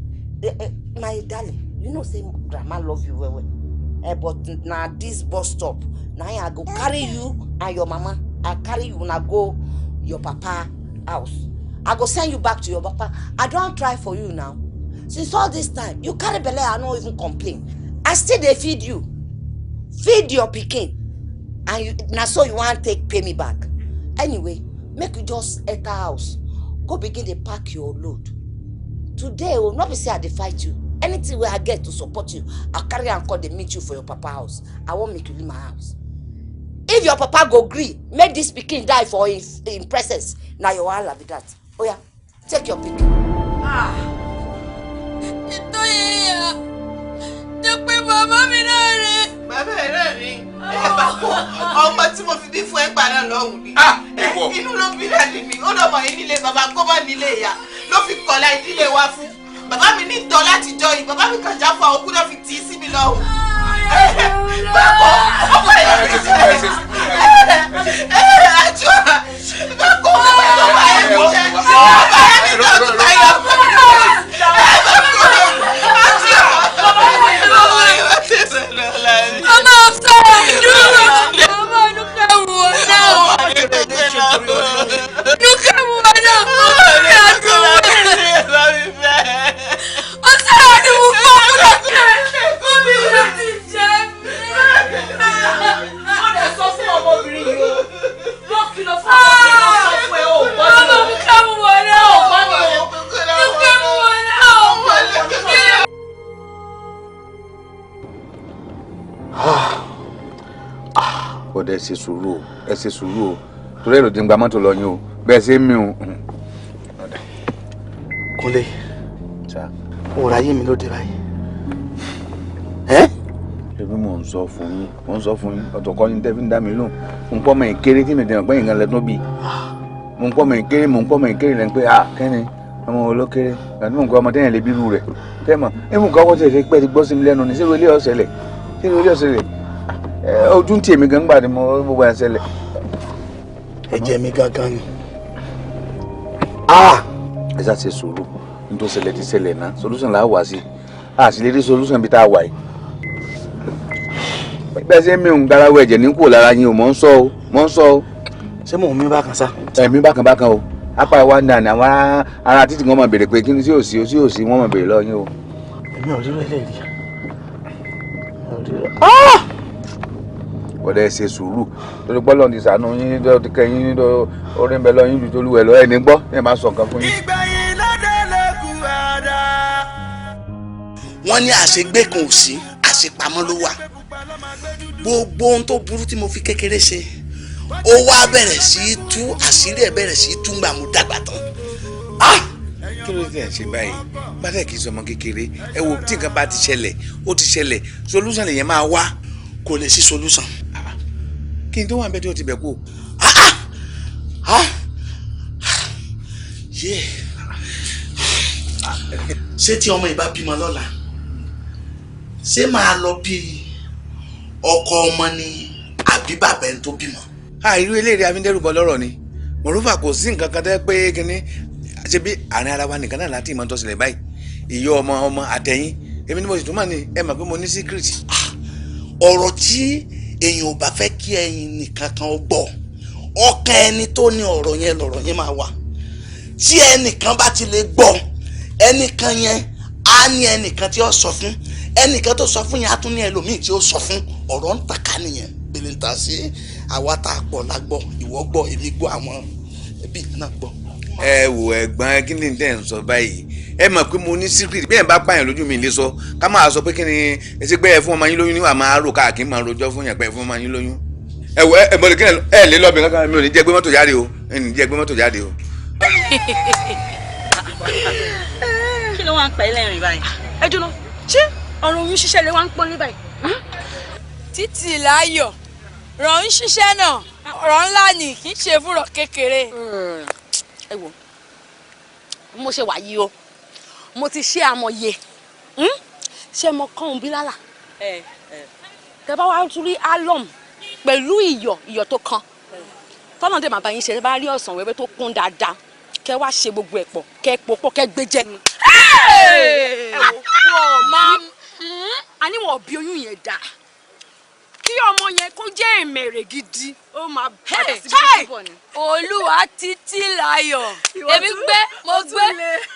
[SPEAKER 1] my darling, you know say grandma love you well well. But na this bus stop na im I go carry you and your mama. I carry you una go your papa house. I go send you back to your papa. I don try for you now. Since all this time you carry belle, I no even complain. I still dey feed you, feed your pikin, and you na so you wan take pay me back? Anyway, make you just enter house, go begin dey pack your load today o. No be say I dey fight you. Anything wey I get to support you, I carry am come dey meet you for your papa house. I wan make you leave my house. If your papa go gree make this pikin die for him presence, na your wahala be that. Oya, take your pikin.
[SPEAKER 2] Ah, ìtọ́ yìí jẹ́ pé bàbá mi náà rè.
[SPEAKER 11] Bàbá ẹ náà ni ẹ bá kó ọmọ tí mo fi bí fún ẹ gbà náà lọ́hùn ni. Inú ló bí dáàdì mi, ó lọ́mọ yìí nílé bàbá, kó má nílé ìyá, ló fi kọ̀lá ìdílé wa fún bàbá mi ní ìtọ́ láti jọ yìí. Bàbá mi kàn já fún àwọn òkú náà fi tì í sí mi lọ́hùn.
[SPEAKER 1] Bákọ̀ ọmọ ẹ̀ àjọ bákọ̀ ọmọ ẹ̀ ọmọ ẹ̀ mi jẹ́ ọmọ ẹ̀ mi jẹ́ ọdún báyọ̀
[SPEAKER 2] Ọmọ ọ̀sẹ̀ dúró. Ọmọ nukẹ́ wò náà. Nukẹ́ wò náà. Ọmọ àdúrà. Ọ̀sẹ̀ àdúrà fún ọmọ mi ló ti jẹ mí.
[SPEAKER 4] Ó lè sọ fún ọmọbìnrin yìí o. Wọ́n kìlọ̀ fún ọmọbìnrin náà sọ fún ẹ o.
[SPEAKER 2] Ọmọ nukẹ́ wò náà. Nukẹ́ wò náà.
[SPEAKER 12] Ó dẹ̀ ṣe sùúrù o, ẹ ṣe sùúrù o, torí èrò tí ń gba mọ́tò lọ yín o, bẹ́ẹ̀ ṣe ń mí o.
[SPEAKER 10] Kúnlé, òòrùn ayé mi ló dé báyìí.
[SPEAKER 12] Ṣebí mò ń sọ fún yín, mò ń sọ fún yín, ọ̀tọ̀ kọ́ ni tẹ́ fi ń dá mi lóhùn. Mo ń pọ́ mọ̀ ìkéré tí mi dẹ̀ pé nǹkan lẹ́tọ́ bí. Mo ń pọ́ mọ̀ ìkéré, mò ń pọ́ mọ̀ ìkéré lẹ́nu pé à kẹ́ni ọmọ olókéré àti mò ń kọ́ ọmọ tẹ́yìn lè bírú rẹ̀. Tẹ́mọ̀ ẹ̀mú nǹkan ọkọ̀ tẹ̀sẹ̀ pẹ́ ti gbọ́ sí mi lẹ́nu ni ṣé ilé ọ̀sẹ̀lẹ̀ ṣé ilé ọ̀sẹ̀lẹ̀ ojú ń tì èmi gan gbà ni mo gbogbo ẹ̀ ṣẹlẹ̀.
[SPEAKER 10] Ẹ̀jẹ̀ mi gangan ni.
[SPEAKER 12] Ẹ ṣáà ṣe sùúrù, nítorí ṣẹlẹ̀ ti ṣẹlẹ̀ náà, solution là á wà sí, a sì lè rí solution bí tá a wà yìí. Bẹ́ẹ̀ ṣe ń mi òun garawo ẹ̀jẹ̀ ní kúrò lára yín o, mò ń sọ o, mò ń sọ o.
[SPEAKER 10] Ṣé mò ń mí bákan sá?
[SPEAKER 12] Ẹ̀mí bákan bákan o, apá ìwà ní àná àwọn ará títì wọn máa béèrè pé kí ni sí òsì sí òsì wọn máa béèrè lọ́wọ́ yín o.
[SPEAKER 10] Èmi ò rí rẹ̀ lè rí.
[SPEAKER 12] Bọ̀dẹ̀ ṣe sùúrù torí pé Ọlọ́run ti ṣàánú yín ti kẹ́yìn orí ń bẹ lọ yín ju tolúwẹ̀ lọ, ẹ̀ ní gbọ́ ẹ̀ máa sọ nǹkan fún yín.
[SPEAKER 9] Ìgbẹ̀yìn lọ́dẹ lẹ́kùn àdá.
[SPEAKER 10] Wọ́n ní àṣegbé kan ò sí, àṣepamọ́ ló wà. Gbogbo ohun tó burú tí mo fi kékeré ṣe, ó wá bẹ̀rẹ̀ sí í tú àṣírí ẹ̀, bẹ̀rẹ̀ sí í tú gbà mo dàgbà tán.
[SPEAKER 12] Kí ló dé ṣe báyìí? Bàtà kì í sọmọ kékeré, ẹ wo tí nǹkan bá ti ṣẹlẹ̀, ó ti ṣẹlẹ̀, solution lèyẹn máa wá.
[SPEAKER 10] Kò lè sí solution.
[SPEAKER 12] Kí n tó wà ń bẹ tí o ti bẹ̀ kú.
[SPEAKER 10] Ṣé tí ọmọ ìbá bímọ lọ́la, ṣé máa lọ bí ọkọ ọmọ ni àbí bàbá ẹni tó bímọ?
[SPEAKER 12] Irú eléyìí afíndẹ́rùbọ lọ́rọ̀ ni mọ̀rúfà, kò sí nǹkan kan tẹ́ pé kínní ṣe bí àárín ara wa nìkan náà láti ìmọ̀ tó ṣẹlẹ̀ báyìí. Ìyá ọmọ ọmọ àtẹ̀yìn èmi ni mo sì tún mọ̀ ní ẹ mọ̀ pé mo ní secret.
[SPEAKER 10] Ọ̀rọ̀ tí èèyàn ò bá fẹ́ kí ẹ̀yin nìkan kan gbọ́, ọkàn ẹni tó ní ọ̀rọ̀ yẹn lọ̀rọ̀ yẹn máa wà. Tí ẹnìkan bá ti lè gbọ́, ẹnìkan yẹn á ní ẹnìkan tí ó sọ fún, ẹnìkan tó sọ fún yẹn á tún ní ẹlòmíì tí ó sọ fún. Ọ̀rọ̀ ń tàka nìyẹn. Gbèlè ń ta sí àwa tá a pọ̀ la gbọ́, ìwọ gbọ́, èmi gbọ́, àwọn ẹbí náà gbọ́.
[SPEAKER 12] Ẹ wò ẹ̀gbọ́n, kí ni tẹ́ ń sọ báyìí? Ẹ mọ̀ pé mo ní secret, bí ẹ̀ ń bá pààyàn lójú mi lè sọ, ká máa sọ pé kí ni ẹ ṣe pé ẹ fún ọmọ yín lóyún níwà máa rò káàkiri máa rojọ́ fún yàn pé ẹ fún ọmọ yín lóyún. Ẹ wò ẹ mọ̀ kí ẹ lè lọ́bìn kankan, mi ò ní jẹ́ gbé mọ́tò jáde o, ẹ ní jẹ́ gbé mọ́tò jáde o.
[SPEAKER 4] Kí ló wá ń pa ẹ́ lẹ́rìn báyìí?
[SPEAKER 6] Ẹ jóná, ṣé ọ̀rọ̀ oyún ṣíṣẹ́ lè wá ń pọ́n ní báyìí?
[SPEAKER 2] Títí láyọ̀, rọ̀ ń ṣiṣẹ́ náà, ọ̀rọ̀ ńlá ni, kì í ṣe fúnrọ̀ kékeré.
[SPEAKER 6] Ẹ wò, mo ṣe wà yìí o, mo ti ṣe àmọye, ṣé mo kàn ń bí lálà? Tẹ bá wá tún rí alum pẹ̀lú iyọ̀, iyọ̀ tó kan tọ́nà dé màbá yín ṣe, tẹ bá rí ọsàn wẹ́wẹ́ tó kún dáadáa, kẹ wá ṣe gbogbo ẹ̀ pọ̀, kẹ pò pọ̀, kẹ gbé jẹ. Ẹ wò, wọ́n máa a ní wọn bí oyún yẹn dà, kí ọmọ yẹn kó jẹ́ èmèrè gidi, ó máa padà síbi tó bọ̀ ni.
[SPEAKER 2] Olúwa títí láyọ̀, èmi gbé, mo gbé,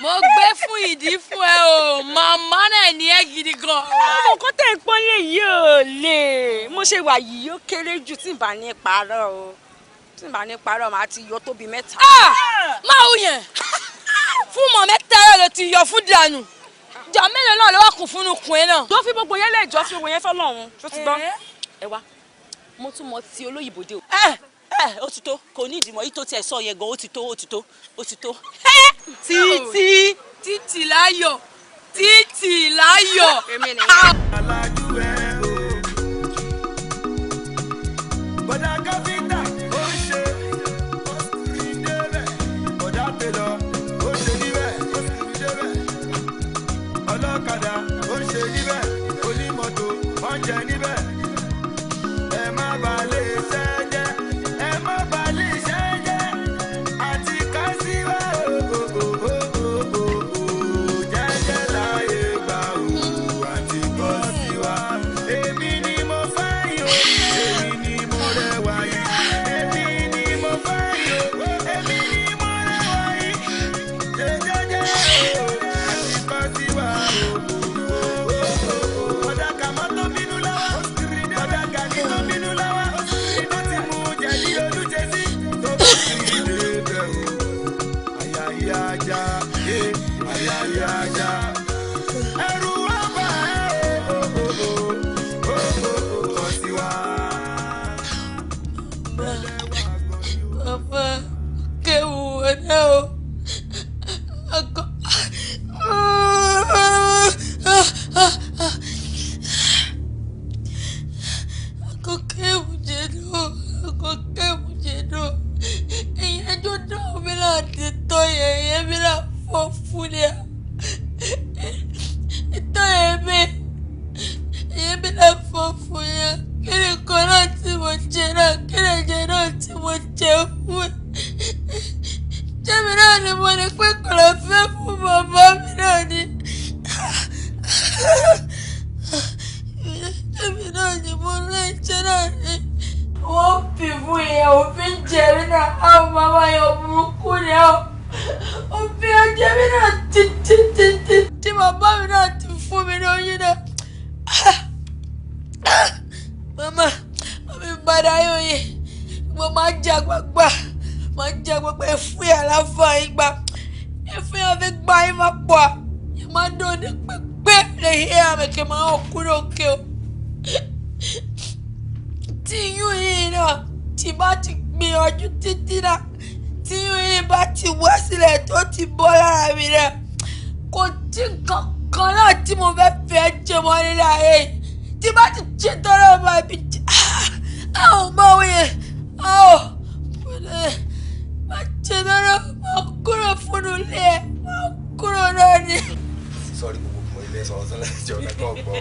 [SPEAKER 2] mo gbé fún ìdí fún ẹ o, màmá náà ní ẹ gidi gan.
[SPEAKER 4] Ọmọ kan tẹ̀ ń pọ́n lé yìí ò lè, mo ṣe wà yìí ó kéré jù tí n bá ní parọ́ o, tí n bá ní parọ́ màá ti yọ tóbi mẹ́ta.
[SPEAKER 2] Máa wù yẹn fún mọ̀ mẹ́ta rẹ̀ ló ti yọ fún dànù, jọ mélòó náà ló wà kún fún ukùn ẹ náà.
[SPEAKER 4] Jọ fi gbogbo yẹn lẹ̀, jọ fi gbogbo yẹn fọlọ́run, tó ti gbọ́. Ẹ wá, mo tún mọ ti olóyìnbó dé o. Ẹ ó ti tó, kò ní ìdìmọ̀ yìí tó tiẹ̀ sọ yẹn gan, ó ti tó, ó ti tó, ó ti tó. Títí
[SPEAKER 2] títí láyọ̀, títí láyọ̀.
[SPEAKER 6] Èmi nìyẹn.
[SPEAKER 9] Bọ̀dá káfíńtà ó ń ṣe, ó sì rí débẹ̀. Bọ̀dá télọ̀ ó ṣe níbẹ̀, ó sì rí débẹ̀. Ọlọ́kadà ó ń ṣe níbẹ̀, onímọ́tò ó ń jẹ níbẹ̀.
[SPEAKER 2] dùn kò ké mo ṣe dùn ìyẹn tó dùn mí láti tọ́ yẹn ìyẹn mi là fọ́ fún ni ìtọ́ yẹn mi ìyẹn mi là fọ́ fún yẹn kí ni kan náà tí mo jẹ náà kí ni jẹ náà tí mo jẹ fún jẹ́mi náà ni mo ní pé kò lọ fẹ́ fún bàbá mi náà ni jẹ́mi náà ni mo ní jẹ́ náà ni. Wọ́n fi fún ìyẹn òfin jẹ mí náà àwọn bàbá yẹn burúkú ni ọ́ òfin ọjẹ́ mi náà títí títí tí bàbá mi náà ti fún mi lóyún náà. Màmá màmí padà yóò yẹ mo máa ń jẹ àgbàgbà máa ń jẹ gbogbo ẹ̀fún yà láfa ìgbà ẹ̀fún yà fi gbà yín máa pọ̀ yìí máa dùn ní pípé lè yé àmì kí n máa kúrò kí o. Tí yún yìí náà tí bá ti gbìyànjú títí náà tí yún yìí bá ti wá sílẹ̀ tó ti bọ́ lára mi rẹ̀ kò tí nǹkan kan náà tí mo fẹ́ fẹ́ jẹ mọ́ nílé ayé yìí tí bá ti ṣe tọ́lá ọba ibi jẹ́ àwọn ọmọ òye àwọn máa ṣe tọ́lá máa kúrò fún ilé ẹ̀ máa kúrò náà ni.
[SPEAKER 14] Sọ́ọ́rí gbogbo fún ilé sọ̀rọ̀ sọ́lá ìjọ kẹ́kọ̀ọ́ gbọ́.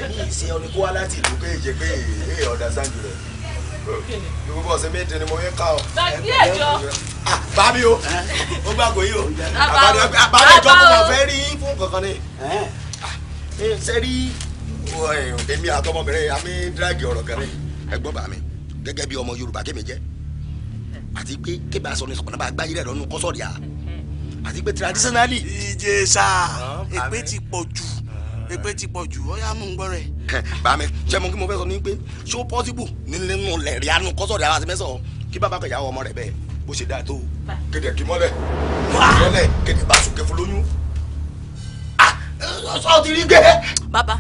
[SPEAKER 14] Èmi ìṣe ọ ni kó wá láti ìlú kéèjé pé èè ọ̀dà sáǹjù rẹ̀. Gbogbo ọ̀sẹ̀ méje ni mo fi ń ká ọ.
[SPEAKER 15] Gbàgbé ẹ̀jọ́.
[SPEAKER 14] Bábí o, ó gbàgbọ́ yìí o. Bàbá ìjọ kò mọ̀ fẹ́ rí fún kankan ni. Ṣé rí èmi àtọmọbìnrin àmì dírágì ọ̀rọ̀ kan ní ẹ̀gbọ́n bá mi gẹ́gẹ́ bí ọmọ Yorùbá kémi jẹ́ àti pé kébà aṣọ ni sọ̀kànnà bá gbáyé rẹ̀ lọ́nu kọ́sọ̀rì à àti pé traditionally.
[SPEAKER 7] Ìjẹ̀ṣà èpè ti pọ̀ jù èpè ti pọ̀ jù ọ̀yá mú un gbọ́ rẹ̀.
[SPEAKER 14] Bá mi ṣé mo kí mo fẹ́ sọ ní pé ṣó possible nínú lẹ̀rí àánú kọ́sọ̀rì àwọn àti mẹ́sàn-án kí bàbá kẹ̀yà ọmọ rẹ̀ bẹ́ẹ̀ bó ṣe dáa tó kéde kí mọ́lẹ̀ mọ́lẹ̀ kéde bá sùn kẹfù lóyún. Sọ ti rí gẹ́.
[SPEAKER 15] Bàbá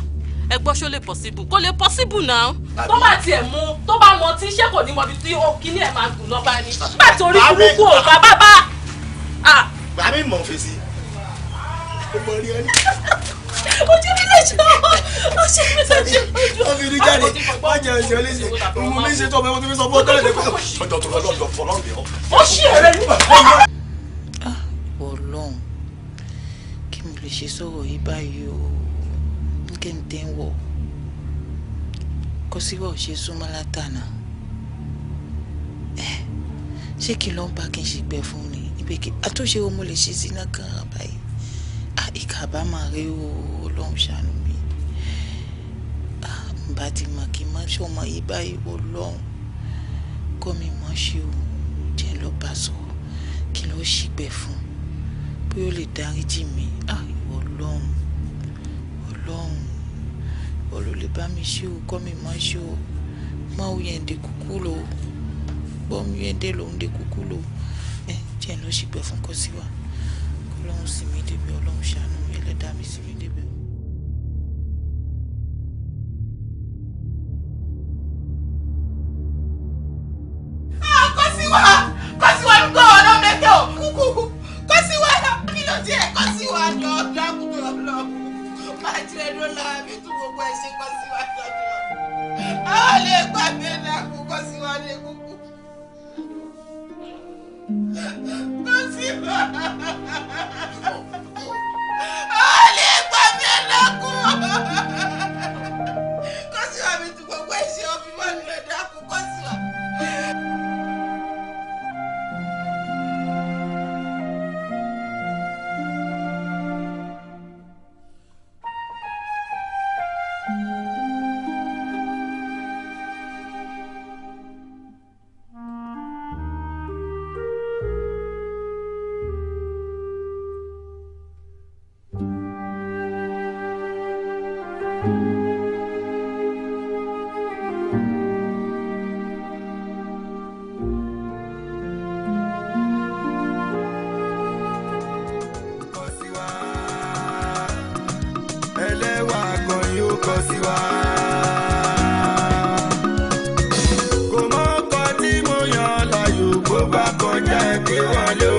[SPEAKER 15] ẹ gbọ́ ṣó lè possible kó lè possible náà. Tó bá tiẹ̀ mú tó bá mọ tí iṣẹ́ kò ní mọ ibi tí kíní ẹ̀ máa gùn lọ́ba ni. Nígbà tí orí burúkú ò bá bàbá.
[SPEAKER 14] Bàbá mi mọ̀ fèsì. Ó mọ rí ẹni.
[SPEAKER 15] Ojú mi lè ṣe ojú mi lè ṣe ojú.
[SPEAKER 14] Wọ́n fi rí jáde, wọ́n jẹ ẹsẹ̀ léṣe. Mo mi ṣe tó ọmọ ẹ̀wọ̀n tó fi sọ fún ọtọ́lẹ̀ lẹ́kọ̀ọ́. Ọjọ́ tó lọ lọ́dọ̀ fọlọ́run bí ọ.
[SPEAKER 15] Ó ṣì ẹ̀rẹ́ ní.
[SPEAKER 11] Ọlọ́run kí mo lè ṣe sọ̀rọ̀ yìí báyìí o kí n tẹ́ ń wọ̀ kó síwá ò ṣe súnmọ́ látànà ẹ ṣé kí n lọ ń bá kí n ṣe gbẹ fún ni ibẹ̀ kí àtúnṣe wo mo lè ṣe sí iná gan-an báyìí ìkà bá máa rí o Ọlọ́run ṣàánú mi n bá ti mọ̀ kí n má ṣe ọmọ yìí báyìí Ọlọ́run kọ́ mi mọ̀ ṣe o jẹ́ lọ bá sọ kí n lọ ṣìgbẹ́ fún bóyá ó lè dáríjì mi ìwọ Ọlọ́run Ọlọ́run ìwọ ló lè bá mi ṣe o kọ́ mi mọ̀ ṣe o máa yẹn dé kúkú lò ó gbọ́ mi yẹn dé lòún dé kúkú lò ó ẹ jẹ́ lọ ṣìgbẹ́ fún kọ́ sí wa Ọlọ́run sì mí débi Ọlọ́run ṣàánú mi ẹlẹ́dàá mi sì mí débi.
[SPEAKER 1] Kọ́síwá kọ́síwá ń gbọ́ ọ̀nà mẹ́tọ̀ kúkú kọ́síwá kí ló tiẹ̀ kọ́síwá lọ dákúndọ̀ lọ máa jẹ́ ló la mi tún gbogbo ẹ̀ ṣe kọ́síwá lọ́dọ̀ àwọn lè gbà mí dákú kọ́síwá lè kúkú kọ́síwá àwọn lè gbà mí dákú kọ́síwá mi tún gbogbo ẹ̀ ṣe ọ́fíì wọn lè dákú kọ́síwá.
[SPEAKER 9] Ẹlẹ́wà kan yóò kọ sí wa. Kò mọ ọkọ tí mo yàn láàyò bó bá kọjá ẹ pé wọ́n lé o.